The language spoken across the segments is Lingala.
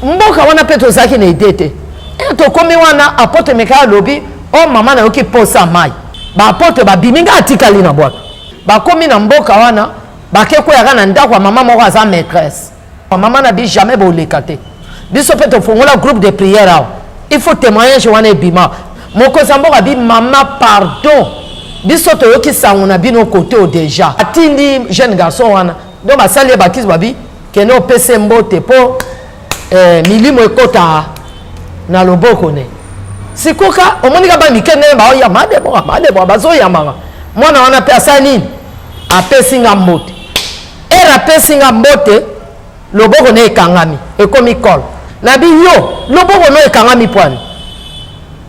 Mboka wana mpe tozalaki na idee te. E tokomi wana, apotre Mikael alobi, o oh, mama nayoki posa mai. Ba apotre babimi, ngai atikali na bwato. Bakomi na mboka wana, bake kweyaka na ndako ya mama moko aza maîtresse. Mama na bi jamais boleka te. Biso mpe tofongola groupe de prière awa. Il faut témoignage wana ebima. Mokonzi ya mboka bi mama pardon. Biso toyoki sango na bino kote o deja. Atindi jeune garçon wana. Donc basali ye bakisi babi kende opese mbote mpo eh, milimo ekota na loboko ne. Sikoka omoni ka ba mike ndenge baoya madeboka madeboka bazoyambaka. Mwana wana mpe asali nini? Apesi nga mbote. Ere apesi nga mbote, loboko ne ekangami, ekomi kol. Nabi yo, loboko no ekangami pwani?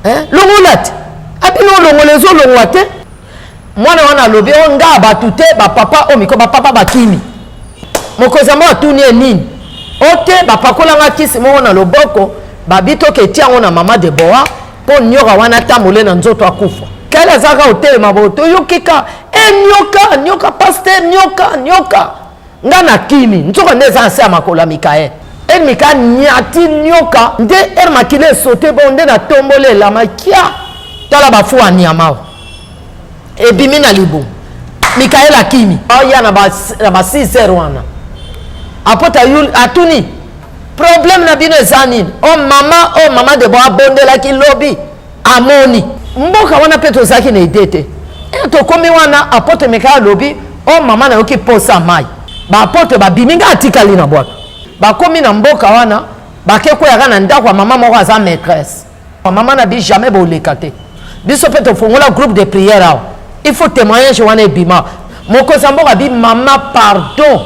Eh, longola te. Abi no longola ezolongwa te. Mwana wana alobi o oh, nga bato te, ba papa o oh, miko ba papa bakimi. Mokonzi yango atuni ye nini? O oh, te bapakola nga kisi moko na loboko, babi toke etia yango na mama Deborah mpo nyoka wana atambole na nzoto akufa. Kele azalaka kotelema boye toyoki ka e nyoka nyoka paster nyoka nyoka nga na kimi nzoka nde eza na se ya makolo ya Mikael e Mikael nyati nyoka nde ere makila esote bongo nde natomboli elama kia tala bafu ya nyama awa ebimi na libumu Mikael akimi aya na ba 6 heures wana apota atuni problème na bino eza nini o oh, mama o oh, mama debo abondelaki lobi amoni mboka wana mpe tozalaki na ide te e tokomi wana apotre meka alobi o oh, mama nayoki posa mai baapotre babimi ngai atikali na bwato bakomi na mboka wana bake kweyaka na ndako ya mama moko aza maîtresse mama na bi jamais boleka te biso mpe tofongola groupe de prière awa il faut témoignage wana ebima mokonzi ya mboka bi mama pardon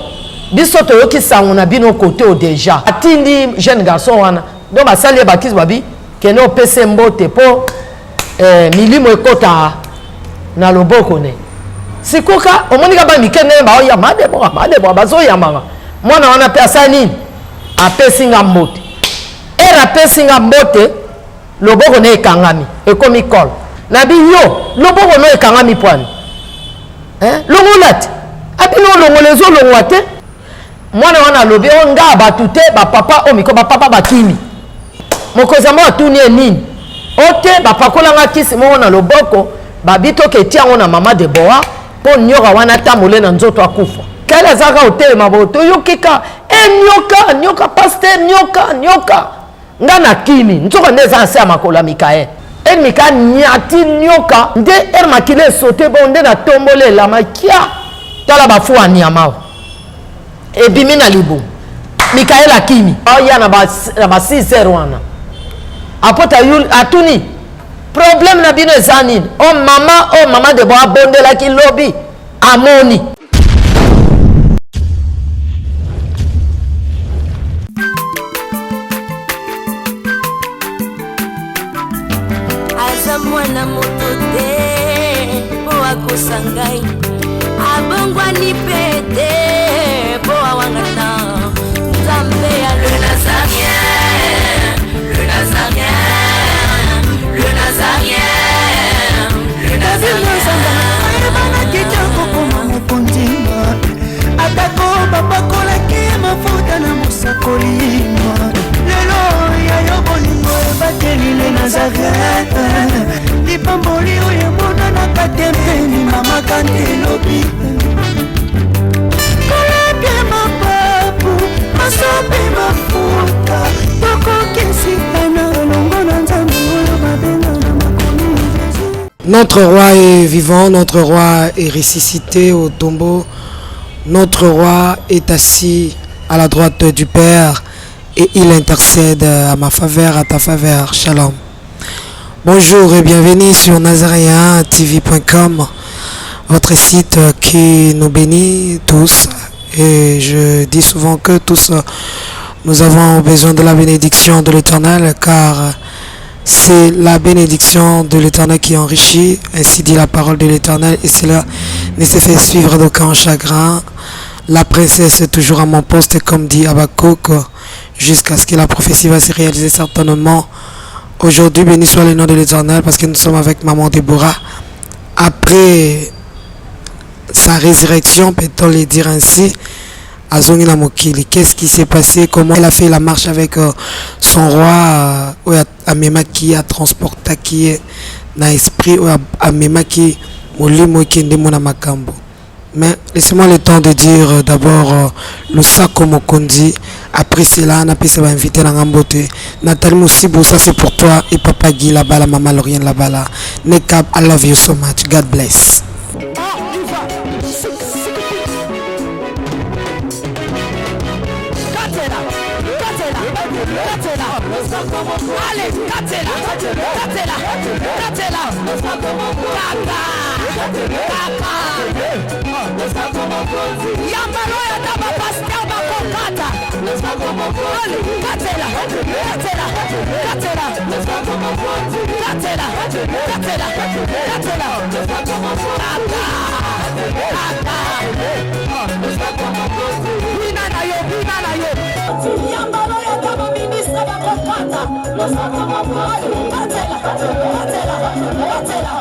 biso toyoki sango na bino kote o deja atindi jeune garçon wana donc basali ye bakisi babi kende opese mbote mpo eh, milimo ekota na loboko ne sikoka omoni ka ba mike ndenge baoya madeboka madeboka bazoyambaka mwana wana mpe asali nini apesi nga mbote ere apesi nga mbote loboko ne ekangami ekomi kol nabi yo loboko no ekangami pwani eh? longola te abino olongola ezolongwa te mwana wana alobi o oh, nga bato te bapapa o oh, miko bapapa bakimi mokonzi yango atuni ye nini o oh, te bapakola nga kisi moko na loboko babi toke etia yango na mama debora mpo nyoka wana atambole na nzoto akufa kele azalaka kotelema boye toyoki ka e nyoka nyoka paster nyoka nyoka nga na kimi nzoka nde eza na se ya makolo ya mikael ere mikael nyati nyoka nde ere makila esote bongo nde natomboli elama kia tala bafu ya nyama ebimi na libumu mikael akimi aya na ba 6 heures wana apota atuni problème na bino eza nini o oh, mama o oh, mama debo abondelaki lobi amoni aza mwana moto te mpo akosa ngai abongwani mpe te mpo awangana nzambe ya le nazarien le nazarien le nazarien le nazarien ayebanaki te kokoma mokonzi atako bapakolaki ye mafuta na mosakoli lelo ya yo bolingo ebateli le nazareth lipamboli oyo emonanaka te mpe limamaka nde lobi kolapia mapapu masope mafuta tokokesitana elongo na nzambe oyo babenga na makomi jesus Notre roi est vivant, notre roi est ressuscité au tombeau. Notre roi est assis à la droite du Père et il intercède à ma faveur, à ta faveur. Shalom. Bonjour et bienvenue sur nazaréen-tv.com, votre site qui nous bénit tous. Et je dis souvent que tous, nous avons besoin de la bénédiction de l'Éternel, car c'est la bénédiction de l'Éternel qui enrichit, ainsi dit la parole de l'Éternel, et cela ne se fait suivre d'aucun chagrin. La princesse est toujours à mon poste, comme dit Habakkuk, jusqu'à ce que la prophétie va se réaliser certainement. Aujourd'hui, béni soit le nom de l'Éternel, parce que nous sommes avec Maman Déborah. Après sa résurrection, peut-on le dire ainsi, Azongi na mokili. Qu'est-ce qui s'est passé? Comment elle a fait la marche avec euh, son roi euh, oyo amemaki, atransportaki ye na esprit oyo amemaki molimo ekende mona makambo. Mais laissez-moi le temps de dire euh, d'abord euh, Lusako Mokonzi. Après cela, napesa ba invité na ngambote. Nathalie Moussibou, ça c'est pour toi. Et Papa Guy là-bas, la maman Lauriane là-bas là. Nekab, I love you so much. God bless. Allez, katela, katela, katela, kaka, kaka. Yambalo ya taba pasteur bakokata. Allez, katela, katela, katela, katela, katela, katela, kaka, kaka. Bina na yo, bina na yo. Yambalo ya taba ministre bakokata. Katela, katela, katela.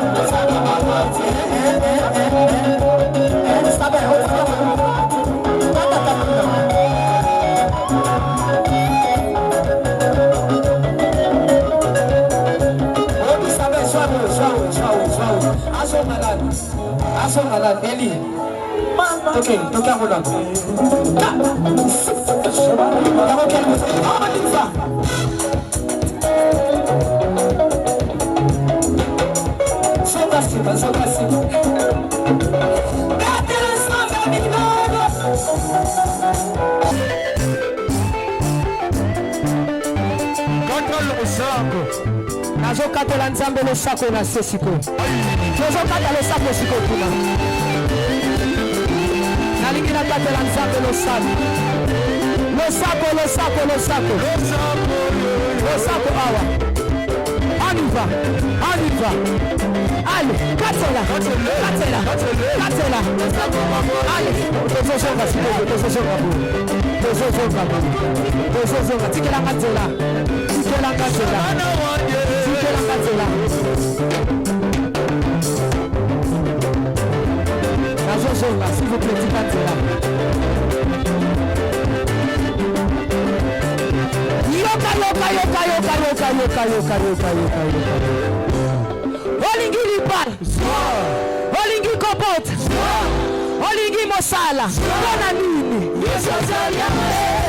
Nazokatela Nzambe losako na se sikoyo. Tozokata losako sikoyo kuna. Nalingi nakatela Nzambe losako. Losako, losako, losako. Losako awa. On y va, on y va. Allez, katela, katela, katela. Allez, tozozonga sikoyo, tozozonga boye. Tozozonga boye. Tozozonga, tikelanga nzela. Tikelanga nzela. Tikelanga nzela. Nazozonga, s'il vous plaît, tika nzela. Yoka, yoka, yoka, yoka, yoka, yoka, yoka, yoka, yoka, yoka. Olingi libala, olingi kobota, olingi mosala, mpona nini?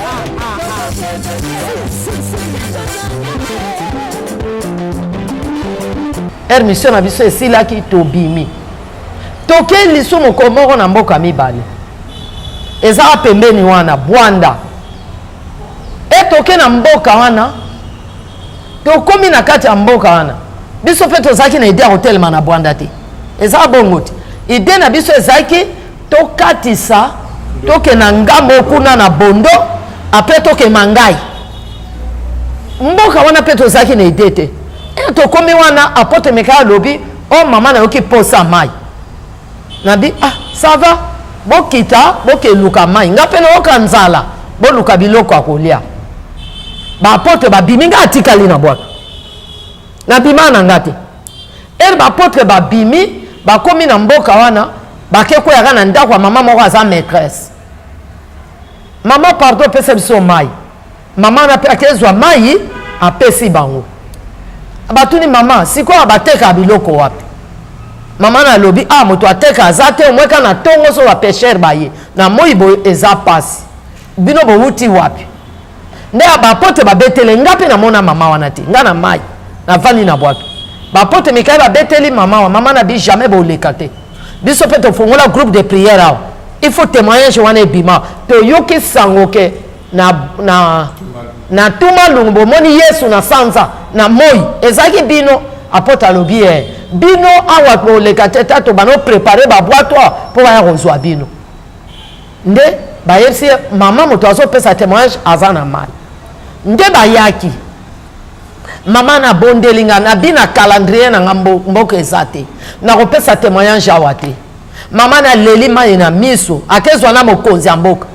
Ah, ah, ah. Si, si, si. Heure mission na biso esilaki, tobimi, toke lisu moko moko na mboka mibale ezaka pembeni wana Bwanda. E toke na mboka wana, tokomi na kati ya mboka wana, biso mpe tozalaki na idée ya kotelema na Bwanda te. Eza bongo te. Idée na biso ezalaki tokatisa, toke na ngambo kuna na Bondo, après tokema ngai mboka wana. Mpe tozalaki na idée te. E tokomi wana, apôtre Mika alobi: "O mama, nayoki posa mai." Nabi: "Ah, ça va, bokita, bokeluka mai, nga mpe nayoka nzala, boluka biloko ya kolia." Baapôtre babimi, nga atikali na bwato, nabima na nga te. Ere baapôtre babimi, bakomi na mboka wana, bake kweyaka na ndako ya mama moko aza maîtresse. "Mama, pardon, opesa biso mai." Mama wana mpe akezwa mai, apesi bango. Batuni mama: "Sikoyo bateka biloko wapi?" Mama na alobi: "Ah, moto ateka aza te, omweka na ntongo so bapêcheurs baye na moi boye, eza pasi. Bino bowuti wapi?" Nde ya baapôtre babetele nga mpe namona mama wana te. Nga na mai, navandi na bwato. Baapôtre Mikael babeteli mama wa mama na bi: "Jamais boleka te. Biso mpe tofongola groupe de prière awa, il faut témoignage wana ebima. Toyoki sango ke na tuma lungu bomoni Yesu na sanza na moi, ezalaki bino." Apôtre alobi: "E bino awa boleka te, ta tobanda oprépare babwato awa mpo baya kozwa bino." Nde bayebisi ye: "Mama, moto azopesa témoignage aza na mai." Nde bayaki. Mama nabondeli nga, nabi na calendrier na nga mboka eza te, nakopesa témoignage awa te. Mama naleli mai na miso. Akezwa na mokonzi ya mboka.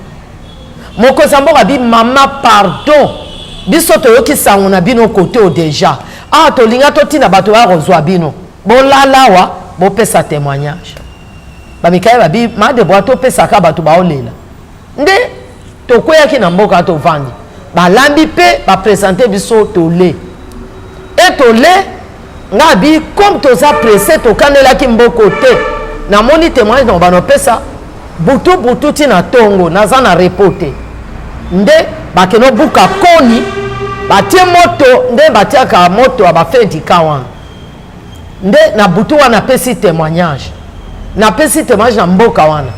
Mokonzi ya mboka abi: "Mama, pardon, biso toyoki sango na bino kote o déjà awa, tolinga totina bato baya kozwa bino, bolala awa, bopesa témoignage." Bamikaye babi madeboa topesaka bato baolela nde. Tokweyaki na mboka tovandi, balambi mpe bapresente biso tole e tole. Nga bi comme toza presse, tokanelaki mboko te. Namoni témoignage na banopesa butu butu ti na tongo, naza na repos te. Nde bakende obuka koni, batie moto, nde batiaka moto ya bafendika wana. Nde na butu wana napesi témoignage, napesi témoignage na mboka wana.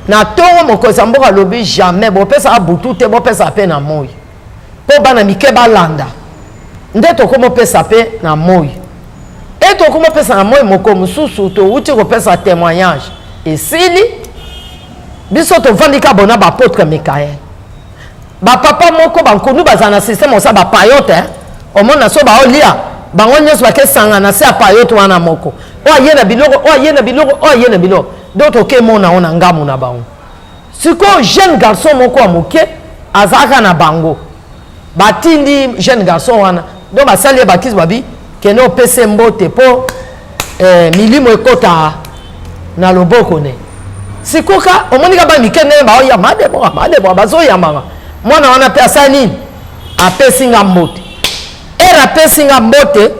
Na ntongo mokonzi ya mboka alobi jamais bopesaka butu te, bopesaka mpe na moi mpo bana mike balanda. Nde tokomopesa mpe na moi e tokomopesa na moi. Moko mosusu touti kopesa témoignage, esili, biso tovandi ka bona baapôtre Mikael, bapapa moko bankunu bazala na système osa bapayote. Omona so baolia bango nyonso bakesanga na se ya payote wana, moko oyo aye na biloko, oyo aye na biloko, oyo aye na biloko. Donc tokemona o na ngambo na bango. Sikoyo jeune garçon moko ya moke azalaka na bango, batindi jeune garçon wana, donc basali ye bakisi, babi kende opesa mbote mpo milimo ekota na loboko ne. Sikoka omoni ka bamike ndenge baoyamba Debora, Madebora, bazoyambaka mwana wana mpe asali nini? Apesi nga mbote. Ere apesi nga mbote,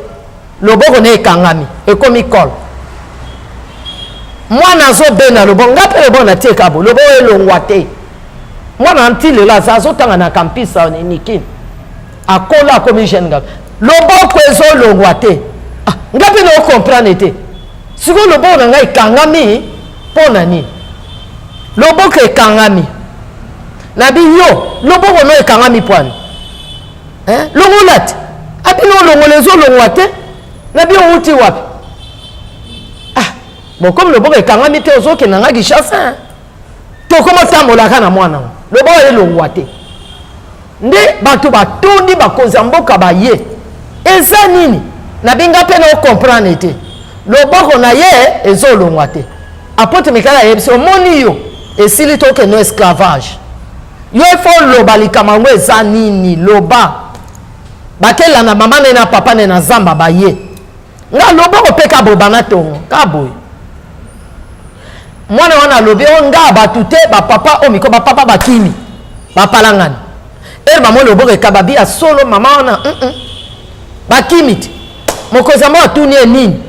loboko ne ekangami, ekomi kole. Mwana azobenda loboko, nga mpe loboko natie kabo, loboko elongwa te. Mwana nti lelo aza azotanga na campus Nikini, akola akomi jeune garçon, loboko ezolongwa te. Ah, nga mpe naocomprendre te. Sikoyo loboko na ngai ekangami mpo na nini? Loboko ekangami, nabi yo loboko no ekangami pwani? Longola te. Abino olongola, ezolongwa te. Nabi owuti wapi? Ah bon, comme loboko ekangami te, ozokenda nga Kinshasa, tokoma tambolaka na mwana ngo, loboko elongwa te. Nde bato batondi, bakonzi ya mboka baye, eza nini? Nabi nga mpe na ocomprendre te, loboko na ye ezolongwa te. Apôtre Mikael ayebisi, omoni yo esili, tokende esclavage. Yo ifo oloba likambo yango eza nini, loba. Bakelanda mama ne na papa ne na zamba, baye nga loboko mpe kaboba na tongo ka boye. Mwana wana alobi o nga bato te, bapapa o miko, bapapa bakimi, bapalangani. Ere bamoni loboko ekababi ya solo mama wana, bakimi te. Mokonzi yango atuni ye nini?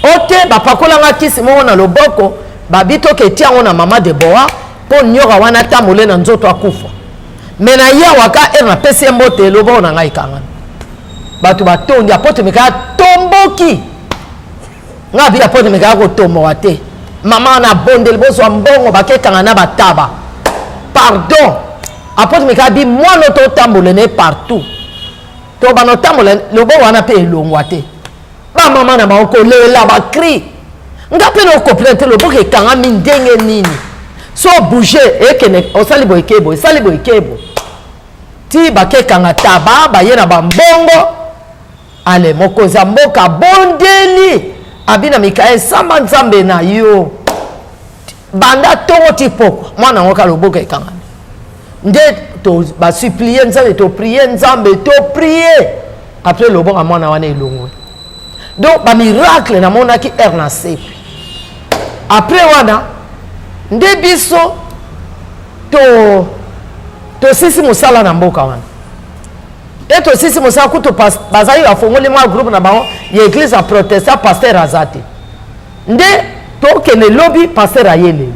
O te, bapakolanga kisi moko na loboko, babi toke etia yango na mama Debora mpo nyoka wana atambole na nzoto akufa. Me na ye awa ka ere napesi ye mbote, loboko na ngai ekangami. Bato batondi, apôtre Mikael atomboki. Nga abi apôtre Mikael akotomboka te. Mama wana abondeli, bozwa mbongo bakekanga na bataba, pardon. Apôtre Mikael abi mwana totambola na ye partout, to bana otambola, loboko wana mpe elongwa te. Bamama na bango kolela, bacri. Nga mpe naokomprendre te, loboko ekangami ndenge nini? So bouge ekende, osali boye kebo, esali boye kebo, ti bakekanga taba, baye na bambongo. Ale mokonzi ya mboka abondeli, abi na Mikael, samba Nzambe na yo banda ntongo ti pokwa, mwana yango ka loboko ekangami. Nde basupplie Nzambe, toprie Nzambe, toprie, après loboko ya mwana wana elongwe. Donc bamiracle namonaki ere na sepi. Après wana nde biso to tosisi mosala na mboka wana. E tosisi mosala kutu, bazali bafongoli mwa groupe na bango ya église ya protestant, pasteur aza te. Nde tokende lobi, pasteur aye lelo.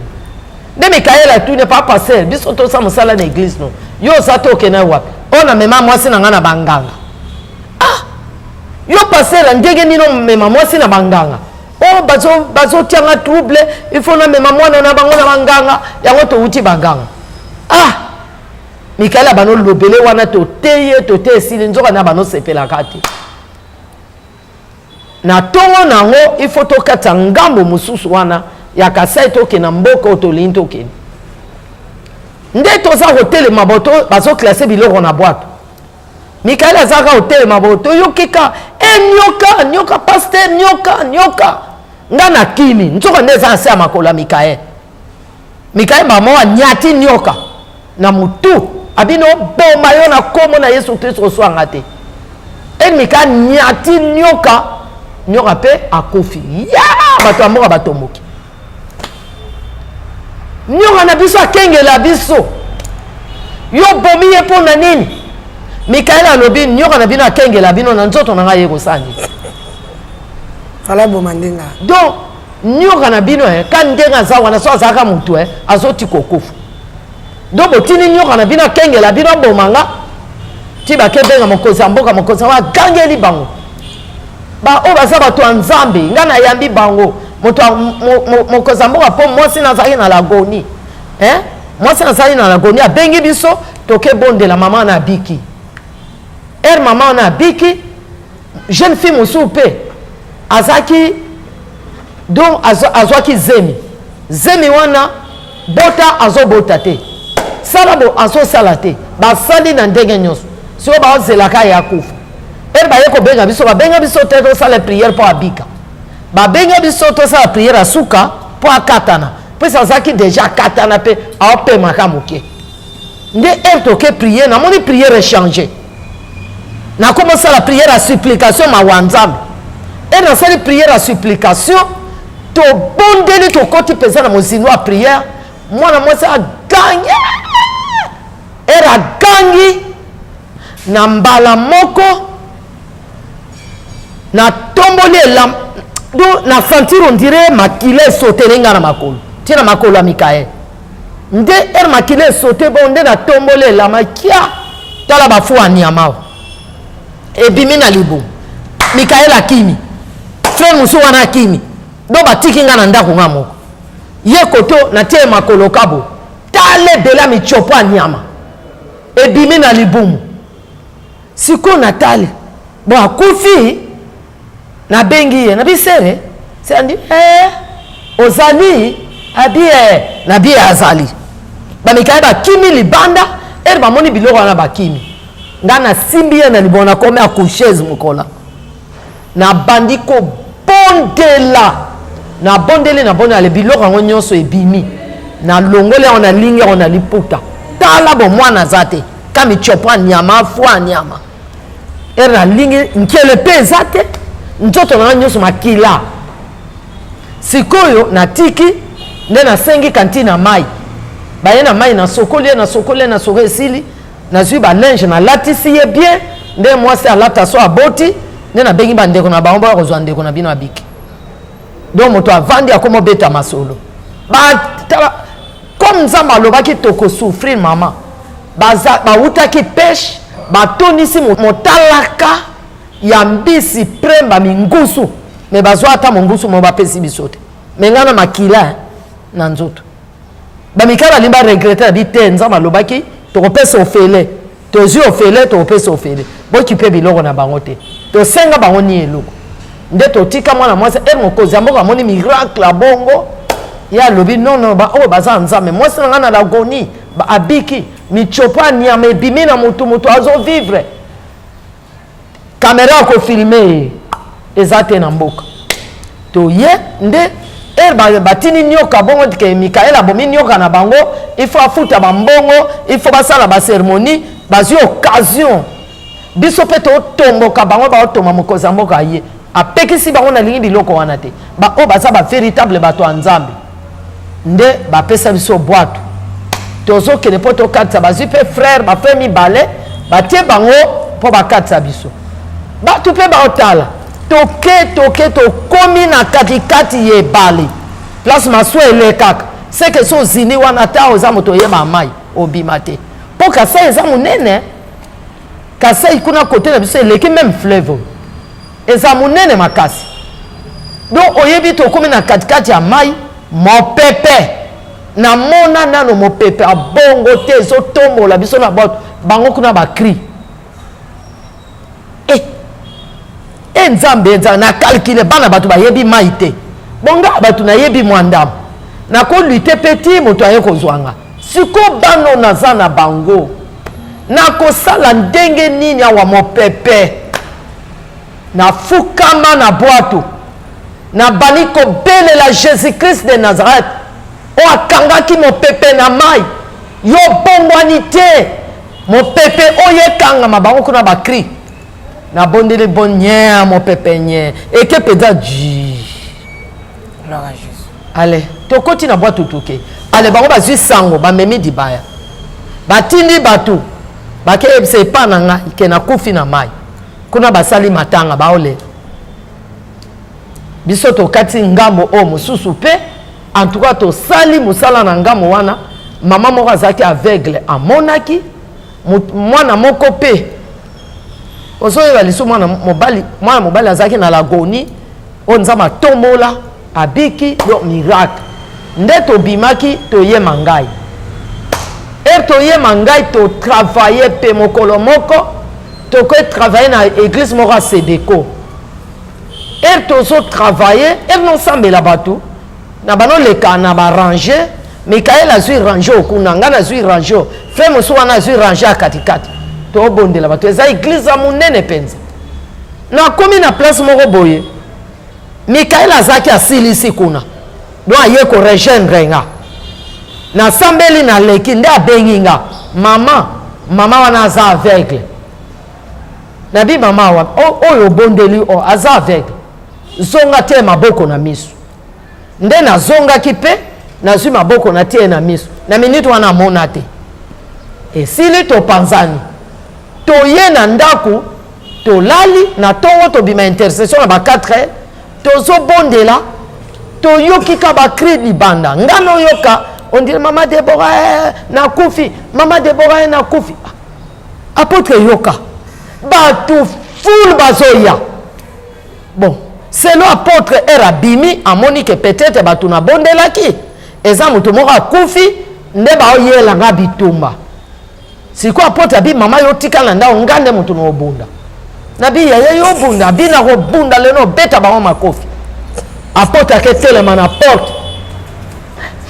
Nde Mikael atuni pa pasteur, biso tosala mosala na église no, yo oza te, okende wapi? Oyo namema mwasi na ngai na banganga. Ah, yo pasteur, ndenge nini omema mwasi na banganga? Oyo bazotianga trouble, il faut namema mwana na bango na banganga, yango towuti banganga. Ah, Mikael abano lobele wana, toteye tote esili, nzoka na banosepelaka te. Na ntongo na yango il faut tokatisa ngambo mosusu wana ya Kasai, tokende na mboka oyo tolingi tokende. Nde toza kotelema boto, bazoklase biloko na bwato. Mikael azalaka kotelema bo, toyoki ka e nyoka, nyoka, pasteur, nyoka, nyoka. Nga na kimi, nzoka nde eza na se ya makolo ya Mikael. Mikael mama anyati nyoka na motu, abino boma yo na kombo na Yesu Kristo, oswanga te. E Mikael nyati nyoka, nyoka mpe akufi. Ya bato ya mboka batomboki, nyoka na biso akengela biso. Yo obomi ye mpo na nini? Mikael alobi nyoka na bino akengela bino na nzoto na ngai ye kosala nini? Fala boma ndenga. Donc nyoka na bino eh, ka ndenge aza wana so azalaka motu eh, azotika okufa. Donc botindi nyoka na bino akengela bino aboma nga ti bakebenga mokonzi ya mboka, mokonzi yango agangeli bango baoyo baza bato ya Nzambe, ngai nayambi bango. Moto mokonzi ya mboka mpo mwasi nazalaki na lagoni eh? Mwasi nazalaki na lagoni abengi biso tokebondela mama wana abiki. Ere mama wana abiki, jeune fille mosusu mpe azalaki donc azwaki zemi, zemi wana bota azobota te, sala bo azosala te, basali na ndenge nyonso sikoyo baozelaka ye akufa. Ere baye kobenga biso, babenga biso te tosala priere mpo abika, babenga biso tosala priere ya suka mpo akatana, mpesi azalaki deja akatana mpe aopemaka moke. Nde ere toke priere, namoni priere echange, nakomi osala priere ya supplication mawa Nzambe. Ere nasali priere ya supplication, tobondeli, tokoti mpenza na mozindo ya priere, mwana mwasi agangi, ere agangi na mbala moko natomboli elam do na sentir on dirait makila esotele nga na makolo ti na makolo ya Mikael. Nde ere makila esote bon, nde natomboli elama kia tala bafu ya nyama ebimi na libumu. Mikael akimi, frere mosusu wana akimi, do batiki nga na ndako nga moko ye koto natie makolo kabo tala ebele ya michopo ya nyama ebimi na libumu. Sikoyo natali bon akufi, nabengi ye nabi sere sandi eh, ozali abi eh, nabi ye azali. Bamikaye bakimi libanda, ere bamoni biloko wana bakimi. Nga nasimbi ye na libumu, nakomi accoucheuse mokola, nabandi kobondela, nabondeli, nabondela, biloko yango nyonso ebimi, nalongoli yango, nalingi yango na liputa. Tala bo mwana aza te, ka michopo ya nyama, fwa nyama, ere nalingi nkele mpe eza te, nzoto na nga nyonso makila. Sikoyo natiki nde nasengi kantine ya mai, baye na mai, nasokoli ye, nasokoli ye, nasokoli, esili, nazwi balinge nalatisi ye bien nde mwasi alata so aboti. Nde nabengi bandeko na bango baya kozwa ndeko na bino abiki. Donc moto avandi akoma obeta masolo batala comme Nzambe alobaki tokosouffrir. Mama bawutaki peshe, batonisi motalaka ya mbisi premba mingusu, me bazwa ata mongusu mo bapesi biso te. Me ngai na makila na nzoto, bamika balingi baregrete na bi te. Nzambe alobaki tokopesa ofele, tozwi ofele, tokopesa ofele, bokipe biloko na bango te, tosenga bango ni eloko. Nde totika mwana mwasi. E mokonzi ya mboka amoni miracle ya bongo, ye alobi nono oyo baza Nzambe. Mwasi na ngai na lagoni abiki, michopo ya nyama ebimi na motu, motu azovivre, kamera ya kofilme ye eza te na mboka. Toye nde ere batini nyoka bongo ke Mikael abomi nyoka na bango, il faut afuta bambongo, il faut basala baceremonie. Bazwi occasion, biso mpe totomboka, bango baotoma mokonzi ya mboka ye apekisi bango, nalingi biloko wana te. Baoyo baza bavéritable bato ya Nzambe nde bapesa biso bwato, tozokende mpo tokatisa. Bazwi mpe frère, bafrère mibale batie bango mpo bakatisa biso. Bato mpe baotala. Toke, toke, tokomi na katikati ya ebale, place masuwa elekaka. Seke so ozindi wana, ata oza moto oyeba mai, obima te, mpo Kasai eza monene. Kasai kuna kote na biso eleki meme fleuve oyo, eza monene makasi. Donc oyebi, tokomi na katikati ya mai, mopepe namona nano mopepe abongo te, ezotombola biso na bato bango kuna bakri e e Nzambe, Nzambe, na calcule bana bato bayebi mai te, bonga bato nayebi mwa ndambo, nakolute mpe ti moto aye kozwanga. Siko bano naza na bango, nakosala ndenge nini awa mopepe? Nafukama na bwato, nabandi kobelela Jésus Christ de Nazareth oyo akangaki mopepe na mai, yo bongwani te, mopepe oyo ekangama. Bango kuna bakri, nabondeli bo nye mopepe nye eke mpenza ji. Gloire à Jésus. Ale tokoti na bwato, toke. Ale bango bazwi sango, bamemi libaya. Batindi bato bakeyebisa epa na ngai ke nakufi na mai kuna, basali matanga, baolela biso. Tokati ngambo oyo mosusu mpe en tout cas tosali mosala na ngambo wana. Mama moko azalaki aveugle, amonaki. Mwana moko mpe ozoyeba liso, mwana mobali, mwana mobali azalaki na lagoni oyo Nzambe atombola, abiki. Donc miracle nde tobimaki, toyema ngai ere toyema ngai, totravaille mpe mokolo moko tokoki travaille na église moko ya Sedeco. Ere tozotravaille, ere nosambela, bato na banoleka na barange. Mikael azwi range oyo kuna, ngai nazwi range oyo, frère mosusu wana azwi range ya katikati. Tobondela bato, eza église ya monene mpenza. Nakomi na place moko boye, Mikael azalaki asilisi kuna, donc aye korejoindre nga. Nasambeli, naleki, nde abengi nga: "Mama, mama wana aza aveugle." Nabi: "Mama wa oyo obondeli o aza aveugle, zonga tie maboko na miso." Nde nazongaki mpe nazwi maboko, natie na miso. Na minute wana amona te. Esili, topanzani, toye na ndako, tolali. Na ntongo tobima intercession na ba 4 heures, tozobondela, toyoki ka bacri libanda. Nga noyoka on dirait: "Mama Debora, eh, nakufi! Mama Debora, eh, nakufi!" Apôtre, yoka bato, foule bazoya. Bon, selon apôtre, ere abimi, amoni ke peut-être bato nabondelaki eza moto moko akufi nde baoyelanga bitumba. Sikoyo apôtre abi: "Mama, yo tika na ndako, nga nde moto na obunda." Nabi: "Yaya, yo obunda?" Abi: "Na kobunda lelo, obeta bango makofi." Apôtre aketelema na porte,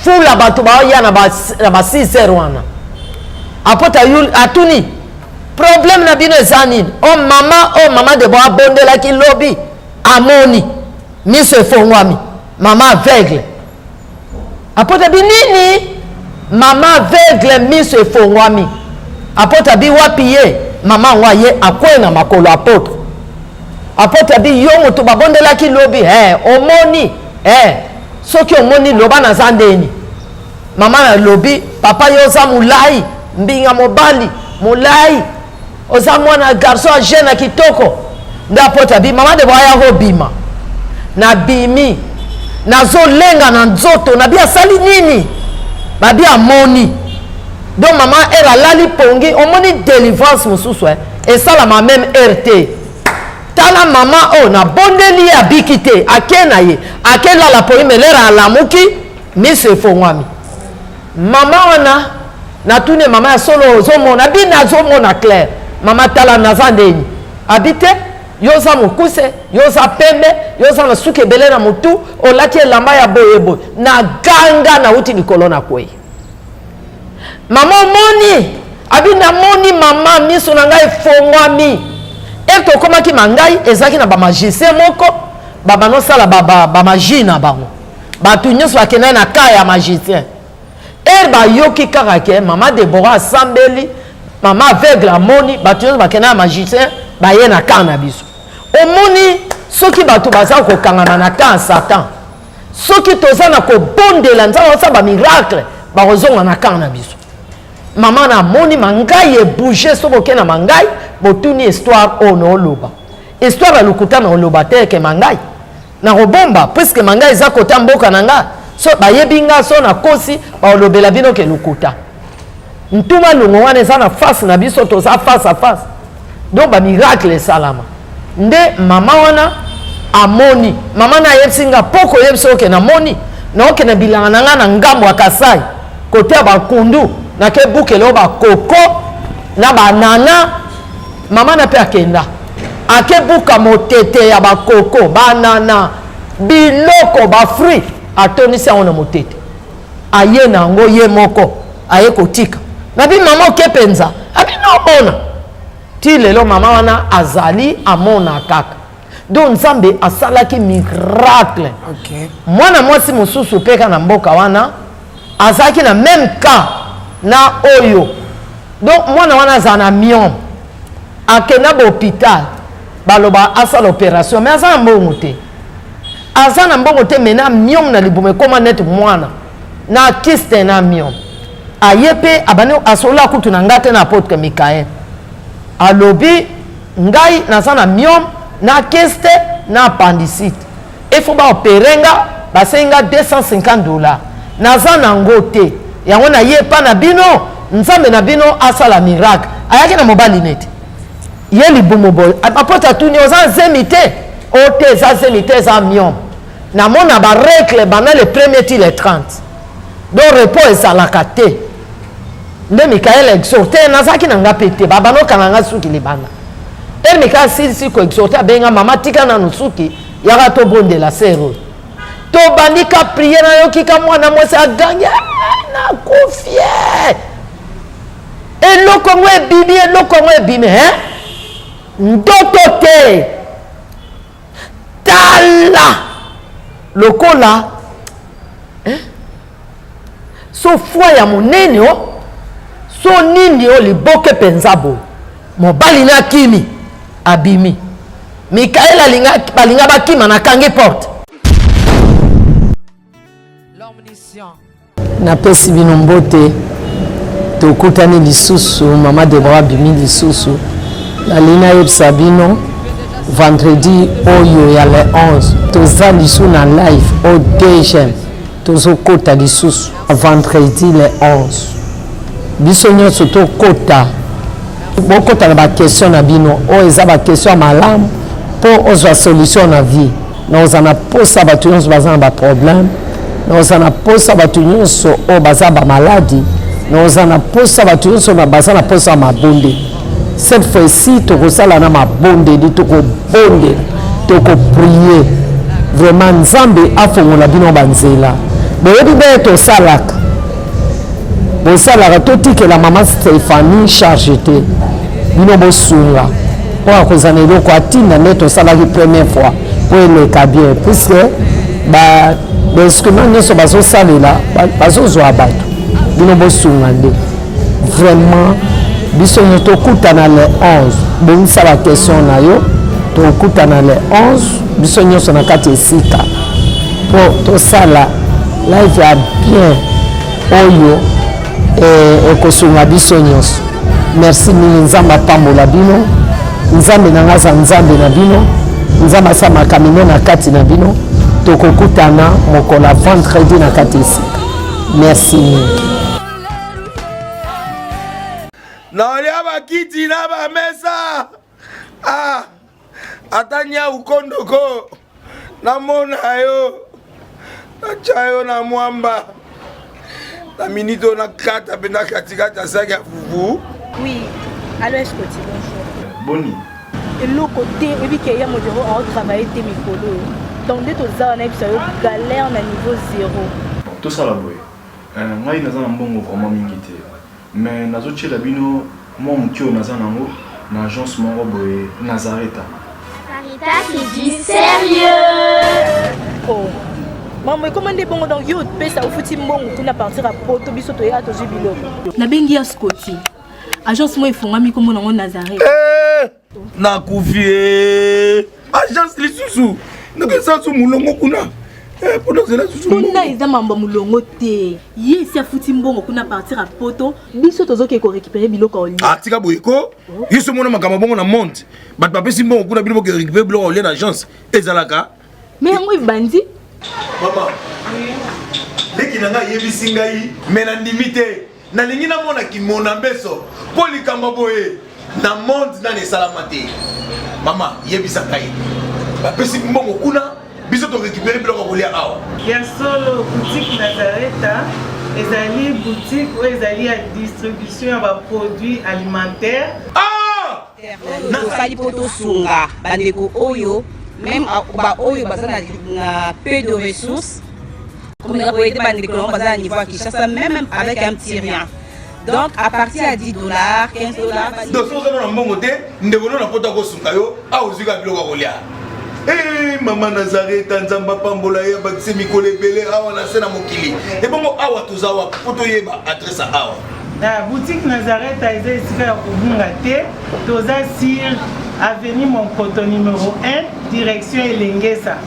fula bato baoya na ba 6 heures wana. Apôtre atuni: "Problème na bino eza nini?" "O mama, o mama Debo abondelaki lobi, amoni, miso efongwami, mama aveugle." Apôtre abi: "Nini? Mama aveugle miso efongwami?" Apôtre abi: "Wapi ye?" Mama yango aye, akwei na makolo apôtre. Apôtre abi: "Yo moto babondelaki lobi, eh, omoni? Eh, soki omoni, loba naza ndeni." Mama nalobi: "Papa, yo oza molai, mbinga mobali molai, oza mwana garçon ya jeune ya kitoko." Nde apôtre abi: "Mama Debo aya kobima." Nabimi, nazolenga na nzoto. Nabi: "Asali nini?" Babi: "Amoni." Donc mama ere alali pongi, omoni délivrance mosusu, eh, esalama même heure te. Tala mama oyo nabondeli ye, abiki te, ake na ye, akelala pongi, mais l'heure alamuki, miso efongwami. Mama wana, natuni: "Mama, ya solo ozomona?" Abi: "Nazomona clair." "Mama, tala, naza ndeni?" Abi: "Te, yo oza mokuse, yo oza pembe, yo oza na suki ebele na motu, olati elamba ya boyeboye." Na ganga, nauti likolo na kwei. "Mama, omoni?" Abi: "Namoni mama, miso na ngai efongwami." Ere tokomaki ma ngai, ezalaki na bamagicien moko babanosala bamagie na bango. Bato nyonso bakendaki na ka ya magicien. Ere bayoki kaka ke mama Debora asambeli, mama aveugle amoni, bato nyonso bakendaki na magicien, baye na ka na biso. Omoni, soki bato baza kokangama na ka ya Satan, soki toza na kobondela, Nzambe asala bamiracle, bakozonga na camp na biso. Mama na amoni mangai ebouge. Soki oke na mangai, botuni histoire oyo na oloba, histoire ya lokuta na oloba te eke mangai nakobomba, puisque mangai eza kota mboka na nga. So bayebi nga, so nakosi, baolobela bino ke lokuta. Ntuma longo wana eza na face na biso, toza face à face. Donc bamiracle esalama. Nde mama wana amoni. Mama na ayebisi nga mpo koyebisa oke namoni, naokende bilanga na nga na ngambo ya Kasai, kote ya bakundu, nakebukela oyo bakoko na banana. Mama na mpe akenda, akebuka motete ya bakoko, banana, biloko bafruit, atonisi yango na motete, aye na yango ye moko, aye kotika. Nabi: "Mama, oke mpenza?" Abi: "Naomona ti lelo." Mama wana azali amona kaka. Donc Nzambe asalaki miracle. Mwana mwasi mosusu mpe kaka na mboka wana azalaki na même cas na oyo. Donc mwana wana azala na myome, akenda bahôpital, baloba asala opération, mais aza na mbongo te, aza na mbongo te. Mais na myome na libumu ekóma neti mwana na kyste na myome. Aye mpe abandi asolola kutu na ngai te na apotre Mikael. Alobi ngai naza na myome na keste na appendicite. Il faut ba opérer nga, basengi nga 250 dollars. Naza nango te. Yango na ye epa na bino, Nzambe na bino asala miracle. Ayaki na mobali neti. Ye libumu boye. Apotre atuni oza zemi te? O te eza zemi te eza myome. Namona ba règles banda le premier ti le 30. Donc repos ezalaka te. Nde Michael exhorte nazalaki na nga pe te babanda okanga nga suki libanda. Ere Michael asilisi ko exhorte abenga mama tika nanu suki yaka tobondela sere oyo. Tobandi ka priere nayoki ka mwana mwasi agangi eh, nakufi eh. Eloko yango ebimi eloko yango ebimi hein? Ndoto te. Tala lokola eh? So foi ya monene o so nini o liboke mpenza boye mobali na akimi abimi Mikael alinga balinga bakima nakangi porte. Napesi bino mbote, tokutani lisusu, mama Deborah abimi lisusu. Nalingi nayebisa bino vendredi oyo ya le 11 toza lisusu na live au DGM, tozokota lisusu vendredi le 11 biso nyonso tokota, bokota na baquestion na bino oyo eza baquestion ya malamu mpo ozwa solution na vie. Naoza na posa bato nyonso baza na baproblème, naoza na posa bato nyonso oyo baza bamaladi, naoza na posa bato nyonso baza na posa ya mabondeli. Cette fois-ci tokosala na mabondeli, tokobondela, tokoprie vraiment Nzambe afongola bino banzela. Boyebi ndenge tosalaka, bosalaka totikela mama Stephanie charge te, bino bosunga oyo akozala na eloko atinda nde tosalaki première fois mpo eleka bien, puisque ba bainstrument nyonso bazosalela bazozwa bato, bino bosunga nde vraiment. Biso nyonso tokutana le 11, bongisa ba question na yo, tokutana le 11 biso nyonso na kati esika mpo tosala live ya bien oyo ekosunga biso nyonso. Merci mingi, Nzambe apambola bino. Nzambe na nga aza Nzambe na bino, Nzambe asala makambo na kati na bino. Tokokutana mokolo ya vendredi na kati esika. Merci mingi. Naolia bakiti na bamesa ah, ata nyau kondoko namona yo natya yo na mwamba na minute oyo nakata mpenza katikati ya saki ya fufu. Oui, allo Escoti, bonjour. Boni. Eloko te, oyebi ke ya modero ao travailler te mikolo oyo. Donc nde toza wana yebisa yo galère na niveau zéro. Tosala boye. Euh, ngai naza na mbongo vraiment mingi te. Mais nazo tiela bino mwa moke oyo naza nango na agence moko boye Nazareta. Nazareta c'est du sérieux. Oh. Maman ekoma nde bongo donc yo opesa ofuti mbongo kuna partir ya poto biso toya tozwi biloko. Nabengi ya Scotty. Agence moko efongami kombo nango Nazareth. Eh, nakufi eh. Agence lisusu ndenge eza su molongo kuna eh, mpona ozela susu kuna eza mambo ya molongo te ye esi afuti mbongo kuna partir ya poto biso tozokende korécupere biloko ya olia ah, tika boye ko yo so omona makambo bongo na monde bato bapesi mbongo kuna bino boke récupere biloko ya olia na agence ezalaka me yango ebandi mama leki na ngai ayebisi ngai me nandimi te Nalingi namona kimona mbeso mpo likambo boye na monde nani esalama te. Mama yebisa ngai, bapesi mbongo kuna, biso to récupérer biloko ya kolia awa. Ya solo, boutique Nazareta ezali boutique oyo ezali ya distribution ya ba produits alimentaires. Ah! Tosali mpo tosunga bandeko oyo meme baoyo baza na peu de ressources komeka koyede bandeko yango baza na niveau ya Kinshasa meme avec un petit rien. Donc à partir ya 10 dollars, 15 dollars. Donc soki oza na mbongo te, ndeko no na poto akosunga yo, awa ozwi kaka biloko ya kolia. Eh, mama Nazareta, Nzambe apambola ye, abakise mikolo ebele awa na se na mokili. Ebongo awa toza wapi mpo toyeba adresse ya awa? Na boutique Nazareta eza esika ya kobunga te, toza sur avenue Monkoto numero 1 direction Elengesa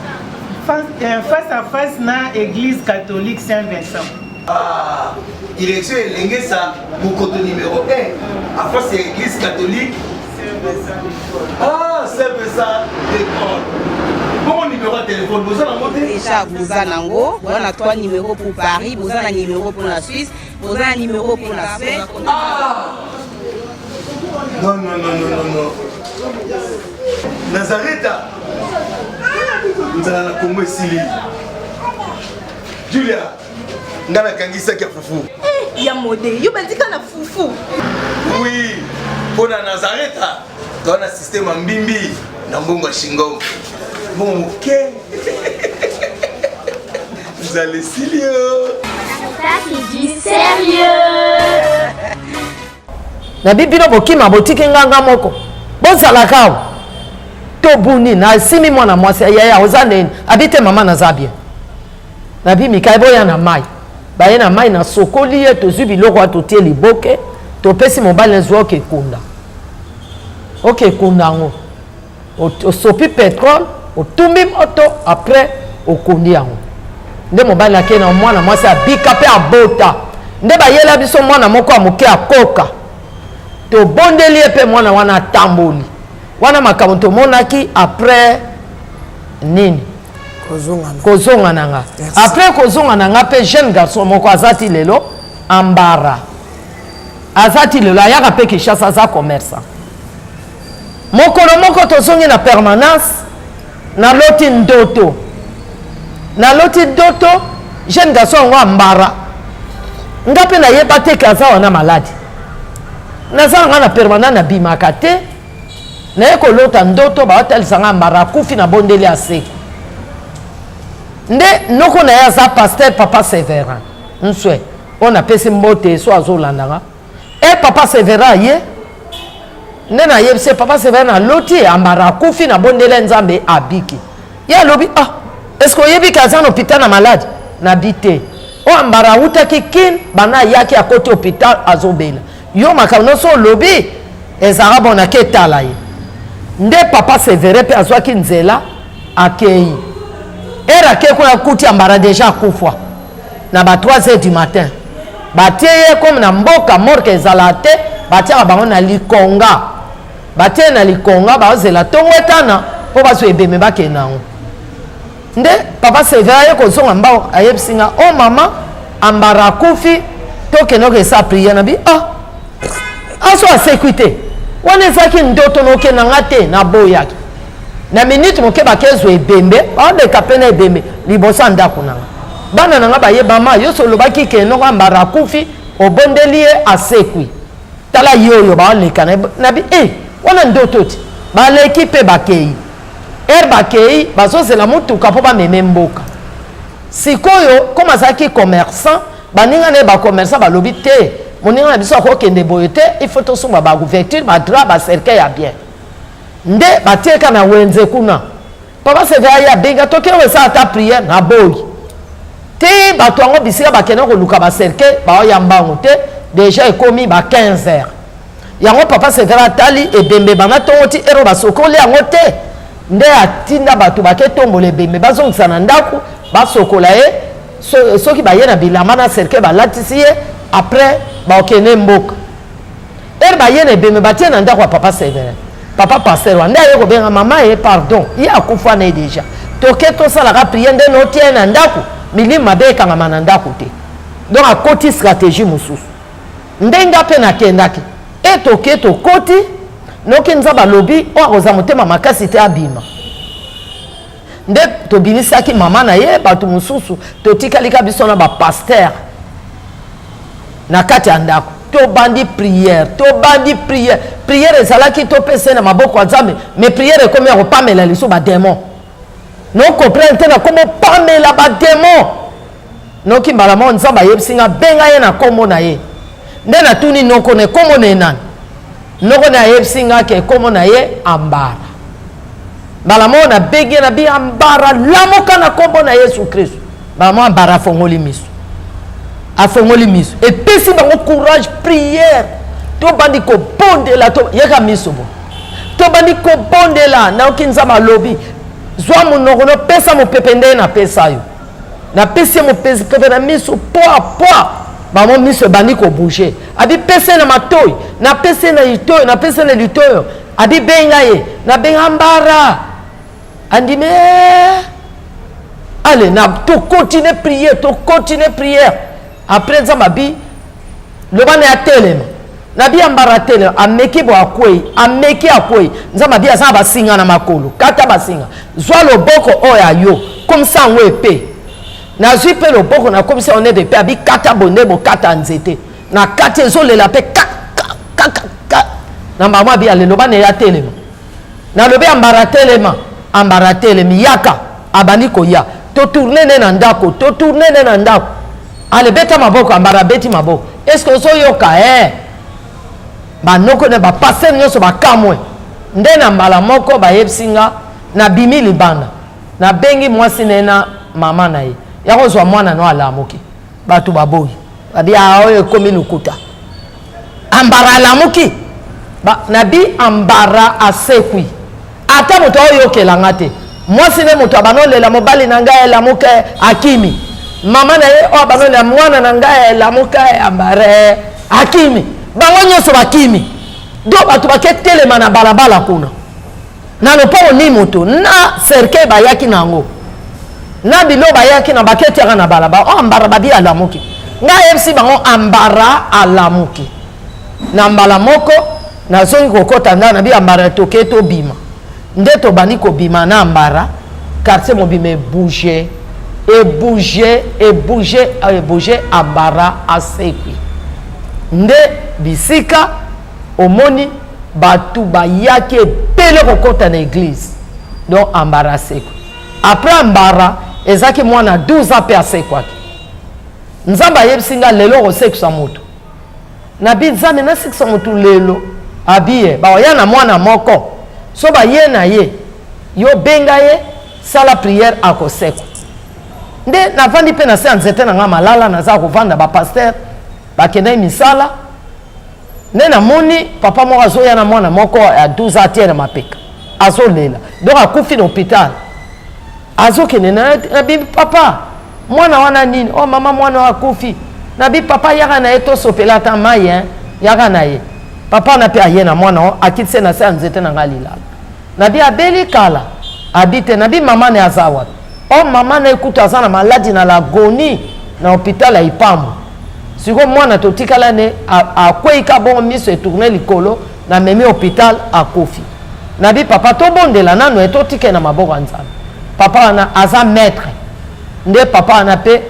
face, euh, face à face na église catholique Saint Vincent. Ah, direction Elengesa, Mokoto numéro 1, à face ya église catholique. Ah, Saint-Vincent de Paul. Bongo numéro ya téléphone, boza nango te? Déjà, boza nango, boza na 3 numéros pour Paris, boza na numéro pour la Suisse, boza na numéro pour la Suède. Ah! Non, non, non, non, non, non. Nazareta nzala na Congo esili. Julia, nga nakangi saki ya fufu. Eh, ya mode, yo bandika na fufu. Oui, mpo na Nazareta toa na système ya mbimbi na mbongo ya shingom. Mbongo moke. Nzala esili yo. Ça, c'est du sérieux. Nabi bino bokima botiki nga nga moko bozalaka awa tobuni nasimi mwana mwasi yaya oza ndeni abi te mama naza bien nabi mikai boya na mai baye na mai nasokoli ye tozwi biloko wana totie liboke topesi mobali nazwa okekunda okekunda yango osopi petrole otumbi moto après okundi yango nde mobali ake na mwana mwasi abika mpe abota nde bayela biso mwana moko ya moke akoka tobondeli ye mpe mwana wana atamboli wana makambo tomonaki après nini kozonga na nga après kozonga na nga mpe jeune garçon moko aza ti lelo ambara aza ti lelo ayaka mpe kinshasa aza commerçant Mokolo moko tozongi na permanence, naloti ndoto. Naloti ndoto, jeune garçon yango ambara. Nga mpe nayeba te ke aza wana maladi. Naza na nga na permanence nabimaka te. Naye kolota ndoto baotalisa nga ambara akufi na bondeli aseki. Nde noko na ye aza pasteur papa Severin Nswe oyo napesi mbote so azolanda nga. E papa Severin aye nde nayebisi ye papa Severin naloti ambara akufi nabondela Nzambe abiki. Ye alobi ah est-ce que oyebi ke aza na hôpital na malade? Nabi te. Oyo ambara awutaki kin banda ayaki akoti hôpital azobela. Yo makambo nyonso olobi ezalaka bon nake tala ye. Nde papa Severin mpe azwaki nzela akei. Ere akei kuna akuti ambara deja akufwa. Na ba 3 heures du matin batie ye comme na mboka morgue ezala te, batiaka bango na likonga, batie na likonga, bazela tongo etana mpo bazwa ebembe bakende yango. Nde papa Sever aye kozonga mbao ayebisi nga o oh, mama ambara akufi tokende okesa priere na bi ah aso asekwi te wana ezalaki ndoto nokenda nga te naboyaki na minute moke bakezwa ebembe baleka mpe na ebembe liboso ya ndako na nga bana na nga baye mama yo so olobaki ke noko ambara akufi obondeli ye asekwi tala ye oyo baleka na bi e eh, wana ndoto ti baleki mpe bakei ere bakei bazozela motuka mpo bameme mboka sikoyo koma azalaki commerçant baninga na ye bacommerçant balobi te moninga na biso akokende boye te il faut tosomba bacouverture badra bacercueil ya bien nde batieka na wenze kuna papa seve aye abenga toke osala ata prière na boyi te bato yango bisika bakende koluka bacercueil baoya mbango te deja ekomi ba 15 heures yango papa severe atali ebembe banda ntongo ti ero basokoli yango te nde atinda bato bake tombola ebembe bazongisa na ndako basokola ye so, soki baye na bilamba na cercueil balatisi ye après bakende mboka ere baye na ebembe batie na ndako ya papa Severin papa pasteur wana nde aye kobenga mama ye pardon ye akufa na ye deja toke tosalaka priere nde notie ye na ndako milimo mabe ekangama na ndako te donc akoti stratégie mosusu nde nga mpe nakendaki e toke tokoti noki nzambe alobi oyo akozala motema makasi te abima nde tobimisaki mama na ye bato mosusu totikali ka biso na bapaster na kati ya ndako tobandi priere tobandi priere priere ezalaki topesa ye na maboko ya nzambe mais priere ekomi ya kopamela liso bademon no comprendre te nakomi opamela bademon noki mbala moko nzambe ayebisi nga benga ye na nkombo na ye nde natuni noko na nkombo na ye nani noko na ayebisi nga ke nkombo na ye ambara mbala moko nabengi ye nabi ambara lamuka na nkombo na yesu kristo mbala moko ambara afongoli miso afongoli miso epesi bango courage prière tobandi kobondela to yeka miso bo tobandi kobondela nayoki nzambe alobi zwa monoko nopesa mopepe ndenge napesa yo. Napesi ye mopepe pepe na miso poa poa, bango miso ebandi kobouge. Abi pesa ye na matoi, napesi ye na litoyo, napesi ye na litoyo. Abi benga ye, nabenga Ambara, andimi eh. Ale na to continue prière, to continue prière. Après Nzambe abi loba na ya telema nabi ambara telema, ameki bo akwei, ameki akwei. Nzambe abi aza na basinga na makolo, kata basinga, zwa loboko oyo ya yo komisa yango epe. Nazwi mpe loboko nakomisa yango nde epe, abi kata bonde bokata nzete na kati ezolela mpe ka ka ka ka ka. Na mama abi ale loba na ya telema, nalobi ambara telema, ambara telemi yaka, abandi koya, totourne ne na ndako, totourne ne na ndako. Ale beta maboko, ambara abeti maboko, est-ce que ozoyoka eh? Banoko ne bapaster nyonso bakamwe nde na mbala moko bayebisi nga, nabimi libanda, nabengi mwasi na ye na mama na ye ya kozwa mwana no alamuki. Bato baboyi, babi ah, oyo ekomi lokuta, ambara alamuki. Ba, nabi ambara asekwi, ata moto aoyokela nga te. Mwasi nde moto abanolela mobali na ngai elamuka, akimi. Mama na ye oyo abanolela mwana na ngai elamuka, ambara akimi. Bango nyonso bakimi. Do bato baketelema na balabala kuna na lopango ni moto na cercueil bayaki na yango na bilo bayaki na baketiaka na balabala. Oh, ambara babi alamuki. Ngai ayebisi bango ambara alamuki. Na mbala moko nazongi kokɔta ndako, nabi ambara toke tobima. Nde tobandi kobima na ambara, quartier mobima ebouge, ebouge, ebouge, ebouge, ambara asekwi. Nde bisika omoni bato bayaki ebele kokɔta na église. Donc ambara asekwi. Après ambara ezalaki mwana 12 ans mpe asekwaki. Nzambe ayebisi nga lelo okosekisa moto. Nabi Nzambe nasekisa moto lelo, abiye baoya na mwana moko, so baye na ye yo benga ye sala prière akosekwa. Nde navandi mpe na se ya nzete na nga malala, naza kovanda, ba pasteur bakendaki misala. Nde namoni papa moko azoya na mwana moko ya 12 ans atie na mapeka, azolela, donc akufi na hôpital, azokende na nabi papa mwana wana nini? Oh mama mwana oyo akufi. Nabi papa yaka na ye tosopela ata mai hein, yaka na ye. Papa na mpe aye na mwana oyo akitise na se ya nzete na ngai lilala. Nabi abeli kala, abi te. Nabi mama na ye aza wapi? Oh mama na ye kutu aza na maladi na lagoni na hôpital ya Ipambo. Sikoyo mwana totikala ne akwei ka bongo miso etourne likolo, na memi hôpital akufi. Nabi papa tobondela nanu ye totike na maboko ya Nzambe. Papa wana aza maître. Nde papa wana pe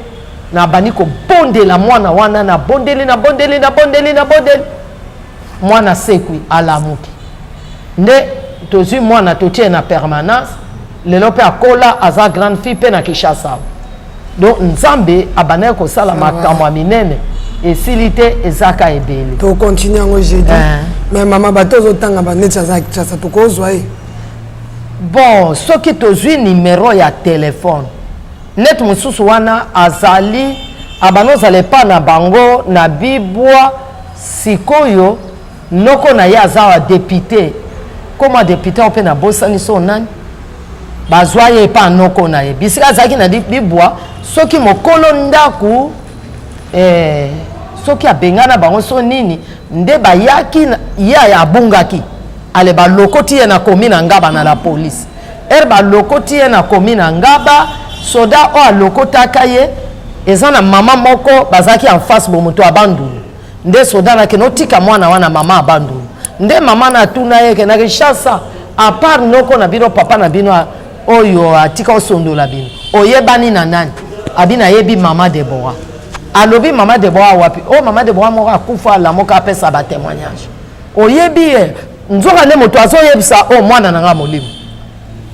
nabandi kobondela mwana wana, nabondeli, nabondeli, nabondeli, nabondeli, mwana sekwi alamuki. Nde tozwi mwana totie na permanence, lelo mpe akola aza grande fille mpe na Kinshasa. Donc Nzambe abandaki kosala makambo ya minene esili te, ezaka ebele. Tokontinue yango jeudi. Mais mama bato ozotanga baneti aza Kinshasa, tokozwa ye? Bon, soki tozwi numero ya telefone neti mosusu wana azali abanda ozala epa na bango na bibwa. Sikoyo noko na ye aza wa député, koma député mpe nabosani so nani, bazwa ye epa noko na ye bisika azalaki na bibwa. Soki mokolo ndako soki abengana bango so nini, nde bayaki ye abungaki, ale balokoti ye na komi na Ngaba na la police. Ere balokoti ye na komi na Ngaba, soda oyo alokotaka ye eza na mama moko bazalaki en face bo moto ya Bandundu. Nde soda nakende otika mwana wana mama ya Bandundu. Nde mama na atuna ye ke na Kinshasa à part noko na bino papa na bino oyo atika osondola bino oyebani na nani? Abi nayebi mama Deborah. Alobi mama Deborah wapi? Oh mama Deborah moko akufa alamuka apesa ba témoignage. Oyebi ye? Nzoka nde moto azoyebisa o mwana na nga molimo.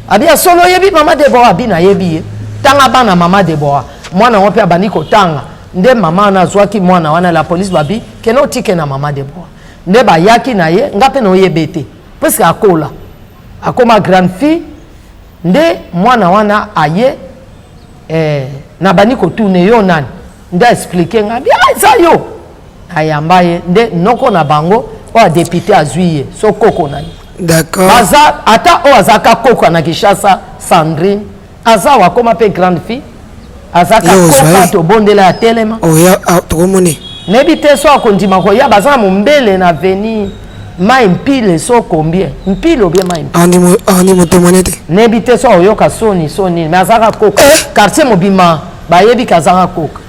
Abi ya solo oyebi mama Deborah? Abi nayebi ye. Tanga bana mama Deborah. Mwana ngo mpe abandi kotanga. Nde mama wana azwaki mwana wana la police babi kende otike na mama Deborah. Nde bayaki na ye, nga mpe naoyebe te. Puisque akola. Akoma grande fille. Nde mwana wana aye nabandi kotuna yo nani? Nde explique nga bi ah, eza yo. Ayamba ye nde noko na bango oyo député azwi ye so koko na ye. D'accord. Baza ata oyo azalaka koko na Kinshasa Sandrine aza wakoma pe grande fille. Aza kakoka tobondela ya telema. Oya oh, ah, tokomoni. Nayebi te so akondima koya baza na mombele na avenue mai mpile so combien mpile obie mai mpile. Motemone te. Nayebi te so akoyoka soni so nini mais azaka koka eh? Quartier mobima bayebi ke azaka koka.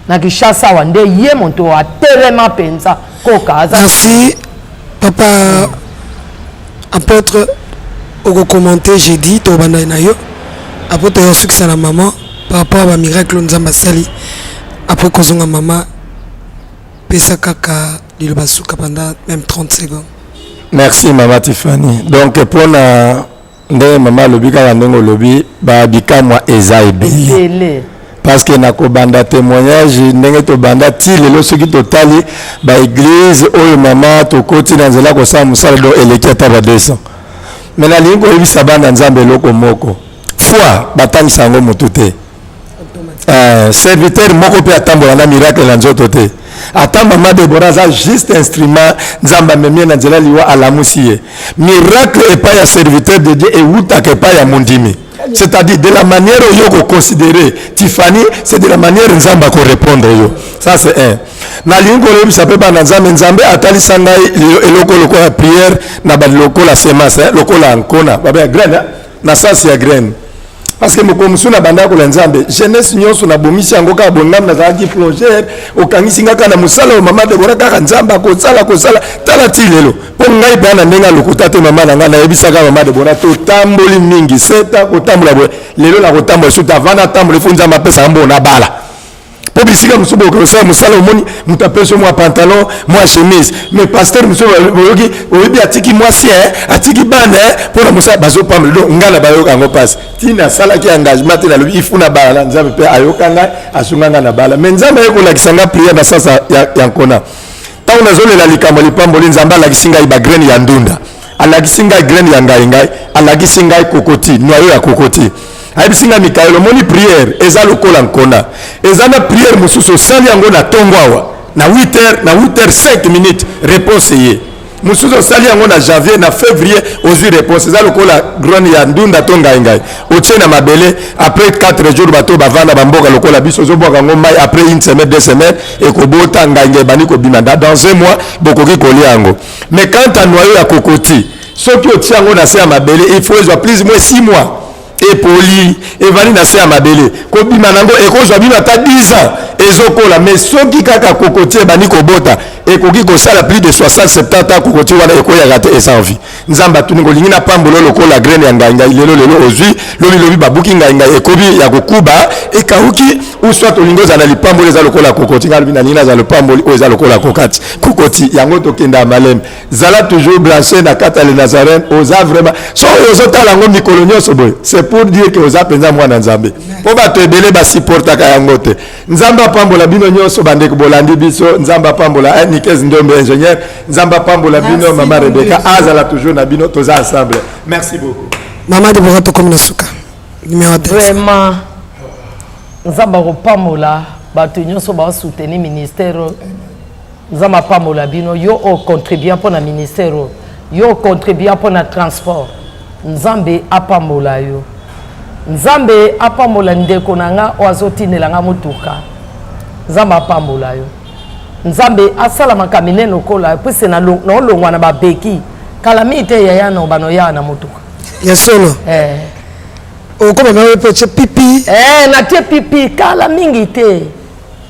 Na Kinshasa awa nde ye moto atelema mpenza koka aza. Merci papa apôtre okokommente jeudi tobanda na yo apres toya osukisa na maman par rapport ya bamiracle oyo nzambe asali apres kozonga mama pesa kaka liloba suka pendant même 30 secondes. Merci mama Tiffany. Donc mpona Ndenge mama alobi kaka ndenge olobi ba bikamwa eza ebele parce que na kobanda témoignage ndenge tobanda ti lelo soki totali ba église oyo mama tokoti na nzela kosala mosala do eleki ata ba 200 mais nalingi koyebisa bana nzambe eloko moko foi batangisa yango motu te. Eh, serviteur moko mpe atambola na miracle na nzoto te ata mama debora aza juste instrument nzambe amemi ye na nzela liwa alamusi ye miracle epai ya serviteur de dieu ewutaka epai ya mondimi c'est-à-dire de la manière oyo okoconsidere tiffany c'est de la manière nzambe akorépondre yo ça c'est un nalingi koyebisa mpe bana nzambe nzambe atalisa ngai eloko lokola prière na lokola semence lokola nkona babe graine na sens ya graine parce que mokolo mosusu na bandaki kola nzambe jeunesse nyonso nabomisi yango kaka bongami nazalaki plongeur okangisi nga kaka na mosala oyo mama debora kaka nzambe akosala kosala tala ti lelo mpo ngai mpenza na ndenge ya lokuta te mama na ngai nayebisaka mama debora totamboli mingi seta kotambola boye lelo nakotambola suta avant natambola ifo nzambe apesaka mbongo nabala mpo bisika mosusu bokoki kosala mosala omoni moto apesi yo mwa pantalon mwa chemise mais pasteur mosusu oyoki oyebi atiki mwasi eh, atiki bana eh, mpo na mosala bazopambola donc ngai na bayoka yango mpasi ntina asalaki engagement te nalobi ifu na bala na nzambe mpe ayoka ngai asunga ngai na bala mais nzambe aye kolakisa ngai priere na sasa ya, ya nkona ntango nazolela likambo lipamboli nzambe alakisi ngai bagraine ya ndunda alakisi ngai graine ya ngai ngai alakisi ngai kokoti noyo ya kokoti ayebisi ngai mikael omoni priere eza lokola nkona eza na priere mosusu osali yango na ntongo awa na 8 heures na 8 heures 5 minutes réponse eye mosusu osali yango na janvier na février ozwi réponse eza lokola graine ya ndunda to ngai ngai otie na mabele après 4 jours bato bavanda bamboka lokola biso ozobwaka yango mai après une semaine deux semaines ekobota ngai ngai ebandi kobima dans un mois bokoki kolia yango mais quant à noyau ya kokoti soki otie yango na se ya mabele il faut ezwa plus moins 6 mois epoli evandi na se ya mabele kobima na yango ekozwa bino ata 10 ans ezokola mais soki kaka kokoti ebandi kobota ekoki kosala plus de 60 70 ans kokoti wana ekoyaka te eza envie nzambe atuni kolingi na pambolo lokola graine ya ngai ngai lelo lelo ozwi lobi lobi babuki ngai ngai ekomi ya kokuba ekauki ou soit olingi ozala na lipamboli eza lokola kokoti ngai alobi nalingi nazala lipamboli oyo eza lokola kokati kokoti yango tokenda malembe zala toujours branché na kati ya le nazarène oza vraiment so oyo ozotala yango mikolo nyonso boye c'est pour dire que oza mpenza mwana nzambe mpo bato ebele basupportaka yango te nzambe apambola bino nyonso bandeko bolandi biso nzambe apambola eh, nikes ndombe ingénieur nzambe apambola bino mama rebeka azala toujours na bino toza ensemble merci beaucoup mama debora tokomi na suka numéro vraiment nzambe akopambola bato nyonso basoutenir ministère oyo nzambe apambola bino yo ocontribua mpo na ministère oyo yo ocontribua mpo na transport nzambe apambola yo nzambe apambola ndeko na nga oyo azotindela nga motuka nzambe apambola yo nzambe asala makambo minene lokola yo puise naolongwa na babeki kala mingi te yaya na obana oyaa na motuka ya solo eh. okoma mpe mpe otie pipi eh, natie pipi kala mingi te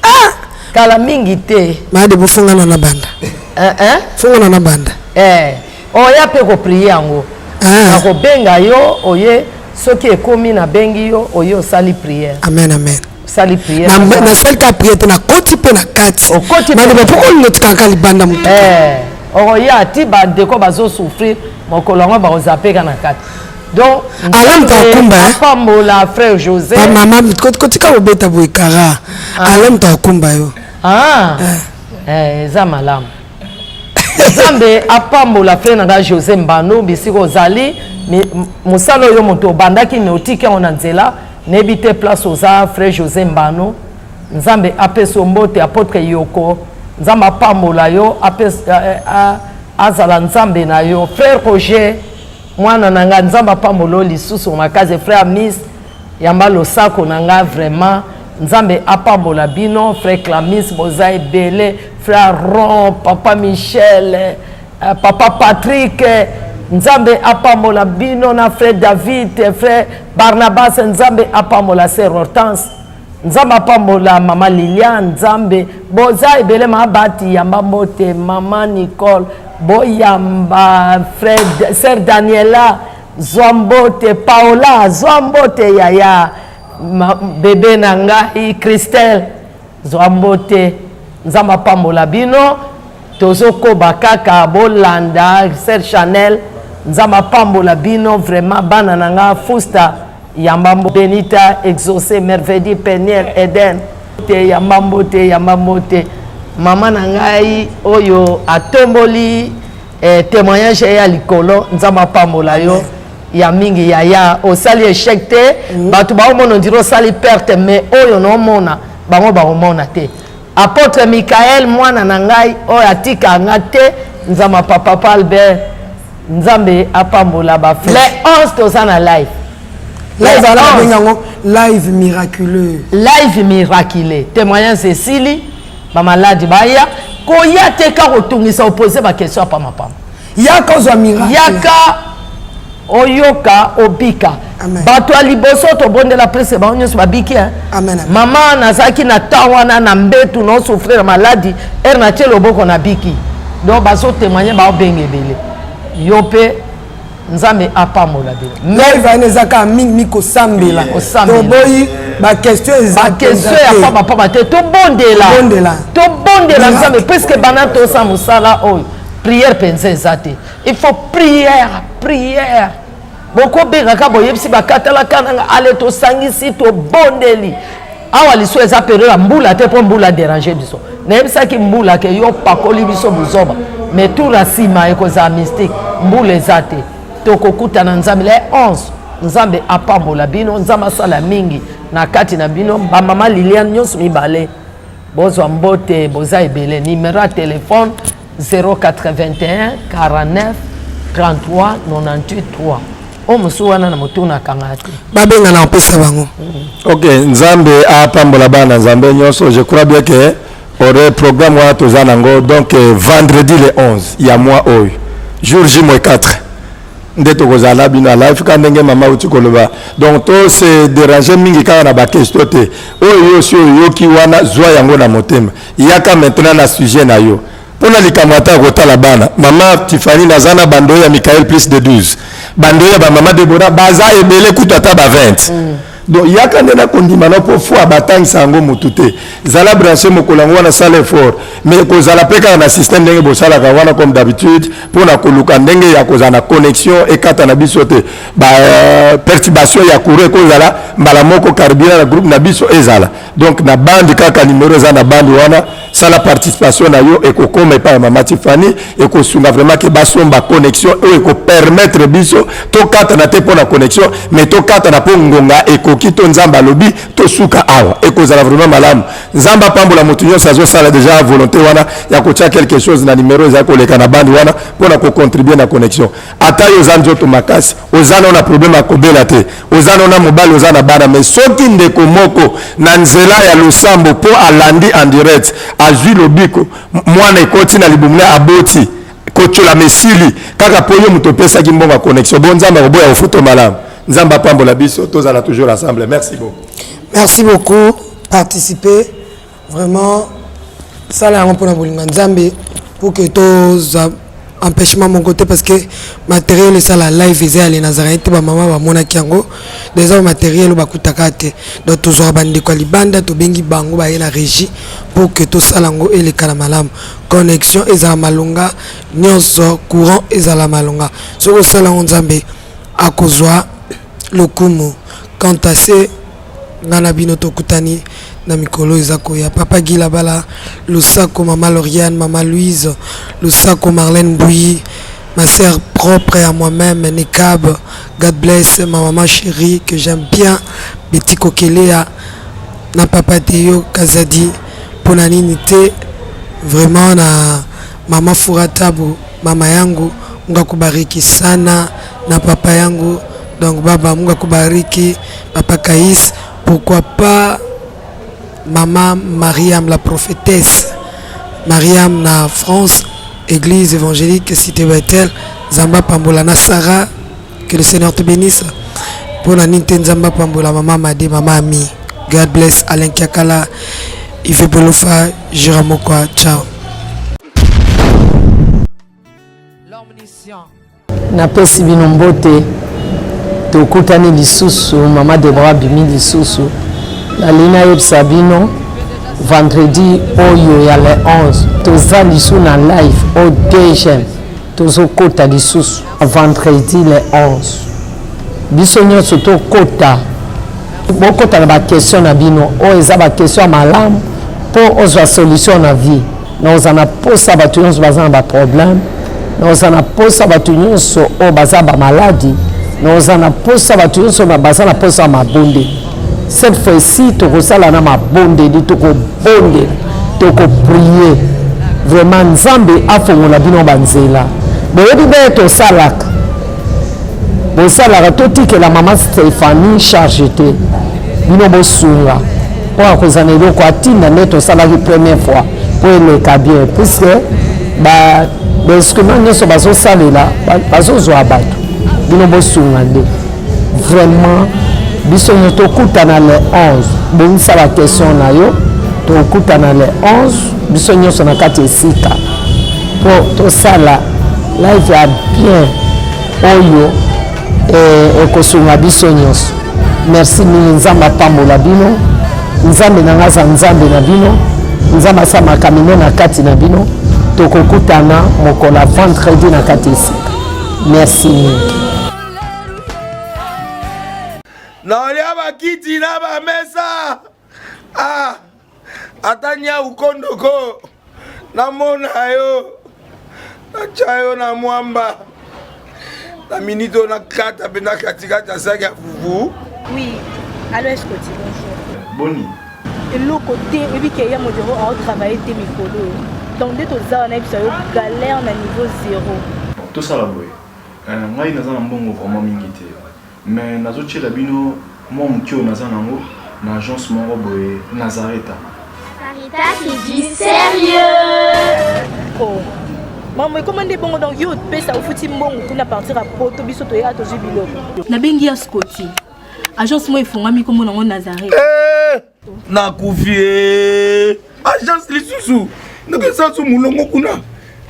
ah! kala mingi te maade bofongana na banda eh, eh? fongana na banda eh. oya mpe koprie yango ah. nakobenga yo oye soki ekomi nabengi yo oye osali priere amen amen osali priere nasali kaka priere te nakoti mpe na kati maloba mpo olingo otikaka libanda motuka eh, okoya ti bandeko bazosouffrir mokolo yango bakozapeka na kati donc alain mutakumba apambola frère josé mama kotika kobeta boye kara ah. alain mutakumba yo ah. eh, eza malamu nzambe apambola frère na ngai josé mbano bisika ozali mosala oyo moto obandaki me otiki yango na nzela nayebi te place oza frère josé mbano nzambe apesa yo mbote apotre yoko nzambe apambola yo eh, eh, azala nzambe na yo frère roger mwana na ngai nzambe apambola yo lisusu makasi frère miss Yamba losako na nga vraiment Nzambe apambola bino frère Clamis boza ebele frère Ron papa Michel euh, papa Patrick Nzambe apambola bino na frère David frère Barnabas Nzambe apambola sœur Hortense Nzambe apambola mama Liliane Nzambe boza ebele ma bati yamba mbote mama Nicole boyamba frère sœur Daniela Zwa mbote Paola, zwa mbote yaya ma, bebe na ngai Christelle, zwa mbote. Nzambe apambola bino, tozokoba kaka bolanda Sœur Chanel. Nzambe apambola bino vraiment bana na nga Fusta yamba mbote, Benita Exaucé, Merveille Peniel, Eden te yamba mbote, yamba mbote mama na ngai oyo atomboli Eh, témoignage ya likolo nzambe apambola yo ya mingi yaya osali échec te mm. bato baomona ondiri osali perte mais oyo naomona bango bakomona te apôtre michael mwana na ngai oyo atika nga te nzambe papa albert nzambe apambola ba le 11 toza na live live ala babenga yango live miraculeux live miraculeux témoignage esili ba maladi baya koya te kaka kotungisa opose ba question ya pamapama yaka ozwa miracle yaka oyoka obika bato ya liboso tobondela prese bango nyonso babiki mama nazalaki na temps wana na mbetu nosouffrir na maladi ere natie loboko nabiki donc bazotémoigne baobenga ebele yo mpe nzambe apambola bino live wana eza kaka mingi mi kosambela toboyi baquestion baquestion ya pambapamba te tobondela tobondela nzambe puiske banda tosala mosala oyo prière mpenza eza te il faut prière prière bokobengaka boyebisi bakatalaka nanga ale tosangisi tobondeli awa liso eza periode ya mbula te mpo mbula derange biso nayebisaki mbula ke yo pakoli biso buzoba mais tour ya nsima ekozala mystique mbula eza te tokokutana nzambe le 11 nzambe apambola bino nzambe asala mingi na kati na bino bamama liliane nyonso mibale bozwa mbote boza ebele nimero ya telefone 081 49 33 98 3 oyo mosusu wana na motuna akanga te babenga na opesa bango ok nzambe apambola bana nzambe nyonso je crois bien que ore programme wana toza nango donc euh, vendredi le 11 ya mois oyo jour j moins 4 nde tokozala na bino live ka ndenge mama auti koloba donc to se déranger mingi kaka na baquestion te oyo yo osi oyoki wana zwa yango na motema yaka maintenant na sujet na yo mpo na likambo ata ya kotala bana mama Tiffany naza na bando ya Michael plus de 12 bando ya bamama Deborah baza ebele kutu ata ba 20 mm. donc yaka nde na kondima na mpo foi batangisa yango motu te zala branche mokolo yango wana sala effort mais kozala mpe kaka na système ndenge bosalaka wana comme d'habitude mpo na koluka ndenge ya kozala na connexion ekata na biso te ba euh, perturbation ya courant ekozala mbala moko carburant na groupe na biso ezala donc na bande kaka numero eza na bande wana sala participation na yo ekokoma epai ya mama Tiffany ekosunga vraiment ke basomba connexion oyo ekopermettre biso tokatana te mpo na connexion mais tokatana mpo ngonga ekoki to nzambe alobi tosuka awa ekozala vraiment malamu nzambe apambola moto nyonso azosala deja volonté wana ya kotia quelque chose na numero ezali koleka na bande wana mpo na kocontribue na connexion ata yo oza nzoto makasi oza nao na problème ya kobela te oza nao na mobali oza na bana mais soki ndeko moko na nzela ya losambo mpo alandi en direct azwi lobiko mwana ekoti na libumu na aboti kotyola mesili kaka mpo yo moto opesaki mbongo ya connexion bo nzambe akoboya kofuta malamu nzambe apambola biso tozala toujours ensemble merci beaucoup merci beaucoup participer Vraiment sala yango mpona bolinga nzambe pour que tozwa empêchement moko te parce que matériel esala live eza ya le nazareth te bamama bamonaki yango donc eza bamatériel oyo bakutaka te donc tozwaka bandeko ya libanda tobengi bango baye na régie pour que tosala yango eleka na malamu connexion ezala malonga nyonso courant ezala malonga soki osala yango nzambe akozwa lokumu quant à ce Nga na bino tokutani na mikolo eza koya. Papa Guy Labala, losako mama Lauriane, mama Louise, losako Marlène Mbuyi, ma sœur propre à moi-même, Nekab, God bless, ma maman chérie que j'aime bien, Betty Kokelea, na papa Teo Kazadi, pona nini te, vraiment na mama Furatabu, mama yangu, Mungu akubariki sana, na papa yangu. Donc baba Mungu akubariki, papa Kais, pourquoi pas maman Mariam la prophétesse. Mariam na France, église évangélique Cité Bethel, Zamba Pambola na Sarah, que le Seigneur te bénisse. Pour la ninte Nzamba Pambola, maman Madi, maman Ami. God bless Alain Kiakala, Yves Bolofa, Jiramokwa. Ciao. Napesi bino mbote, tokutani lisusu, mama Deborah abimi lisusu. Nalingi nayebisa bino vendredi oyo ya le 11 toza lisusu na live au DGM, tozokota lisusu vendredi le 11 biso nyonso tokota, bokota na baquestion na bino oyo eza baquestion ya malamu mpo ozwa solution na vie. Naoza na posa bato nyonso baza na baproblème, naoza na posa bato nyonso oyo baza bamaladi, naoza na posa bato nyonso baza na posa ya mabondeli. Cette fois-ci tokosala na mabondeli, tokobondela, tokoprie vraiment Nzambe afongola bino banzela. Boyebi ndenge tosalaka, bosalaka totikela mama Stephanie charge te, bino bosunga mpo akozala na eloko atinda nde tosalaki première fois mpo eleka bien, puisque ba bainstrument nyonso bazosalela bazozwa bato, bino bosunga nde vraiment. Biso nyonso tokutana le 11, bongisa ba question na yo, tokutana le 11 biso nyonso na kati esika mpo tosala live ya bien oyo ekosunga biso nyonso. Merci mingi, Nzambe apambola bino. Nzambe na ngai aza Nzambe na bino, Nzambe asala makambo na kati na bino. Tokokutana mokolo ya vendredi na kati esika. Merci mingi. Nalia bakiti na bamesa ah, ata nyau kondoko namona yo natya yo na mwamba na minute oyo nakata mpenza katikati ya saki ya fufu. Oui, allo Escoti, bonjour. Boni? Eloko te, oyebi ke ya modero aotravaille te mikolo oyo. Donc nde toza wana yebisa yo galère na niveau zéro. Bon, tosala boye. Euh, ngai naza na mbongo vraiment mingi te. Mais nazotiela bino mwa moke oyo naza nango na agence moko boye Nazareta. Sarita, c'est du sérieux. Oh. Maman, ekoma nde bongo donc yo opesa ofuti mbongo kuna partir ya poto biso toya tozwi biloko. Nabengi ya Scotty. Agence moko efongwami kombo nango Nazareth. Eh, nakufi eh. Agence lisusu ndenge esasu molongo kuna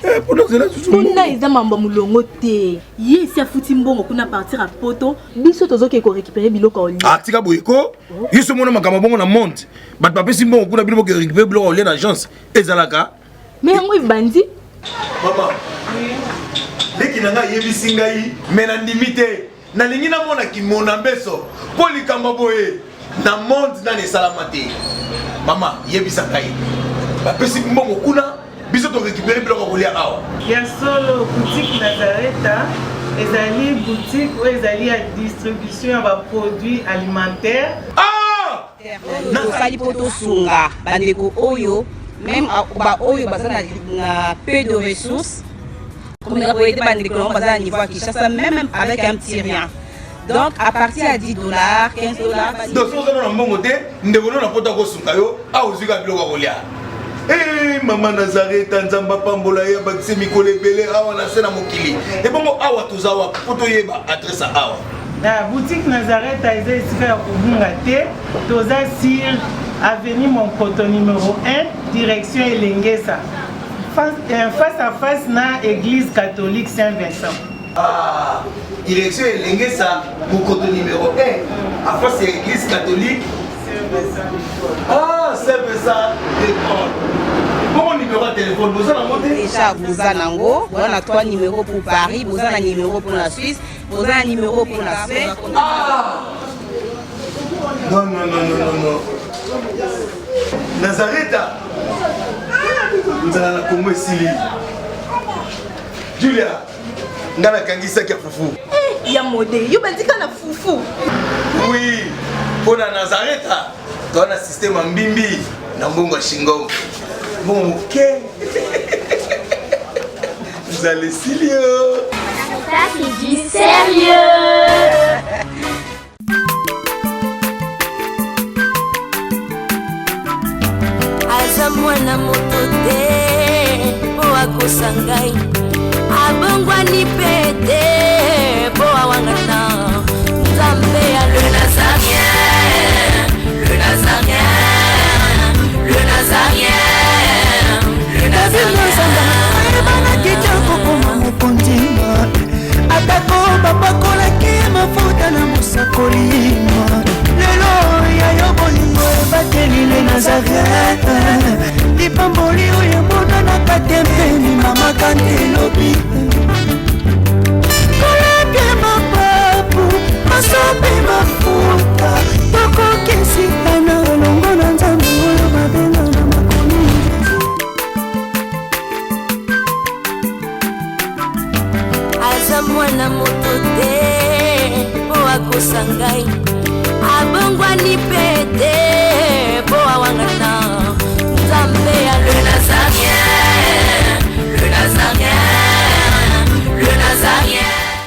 eh, mpona ozela susu kuna eza mambo ya molongo te. Ye esi afuti mbongo kuna partir ya poto biso tozoke korécupere biloko ya olia. Ah, tika boye ko yo so omona makambo bongo na monde bato bapesi mbongo kuna bino boke récupere biloko ya olia na agence ezalaka me yango ebandi. Mama leki na ngai ayebisi ngai me nandimi te, nalingi namona kimona mbeso mpo likambo boye na monde nani esalama te. Mama yebisa ngai, bapesi mbongo kuna biso torécupere biloko ya kolia awa. Ya solo, boutique Nazareta ezali boutique oyo ezali ya distribution ya baproduits alimentaires. Ah! Tosali mpo tosunga bandeko oyo meme baoyo baza na peu de ressources, komeka koyede bandeko nango baza na niveau ya Kinshasa même avec un petit rien. Donc à partir ya 10 dollars, 15 dollars. Donc soki oza na mbongo te, ndeko no na poto akosunga yo awa ozwi kaka biloko ya kolia. Hey, mama Nazareta, Nzambe apambola ye, abakisi mikolo ebele awa na se na mokili. Ebongo awa toza wapi mpo toyeba adresse ya awa? Na boutique Nazareta eza esika ya kobunga te, toza sur avenue Monkoto numéro 1 direction Elengesa, face à face na église catholique Saint-Vincent. Ah, direction Elengesa, Mokoto numéro 1, à face ya église catholique Ah, Saint-Vincent de Paul. Bongo numéro ya téléphone, boza nango te? Déjà boza nango, boza na 3 numéros pour Paris, boza na numéro pour la Suisse, boza na numéro pour la Suède. Ah! Non, non, non, non, non, non. Nazareta. Nzala na Congo esili. Julia, nga nakangi saki ya fufu. Eh, ya mode, yo bandika na fufu. Oui, mpo na Nazareta, toza na système ya mbimbi na mbongo ya shingom. Mbongo moke. Nzala esili yo. Ça, c'est du sérieux. Aza mwana moto te mpo akosa ngai, abongwani mpe te mpo awangana Nzambe ya le Nazarien, le Nazarien, le Nazarien, le Nazarien. Ayebanaki te kokoma mokonzi, atako bapakolaki mafuta na mosakoli. Lelo ya yo bolingo ebateli le Nazareth, lipamboli oyo emonanaka te mpeni mama kante elobi kolapie mapapu masope mafuta tokokisikana elongo na Nzambe oyo babenga na makomi. Aza mwana moto te mpo akosa ngai, abongwani mpe te mpo awangana Nzambe ya le Nazarien.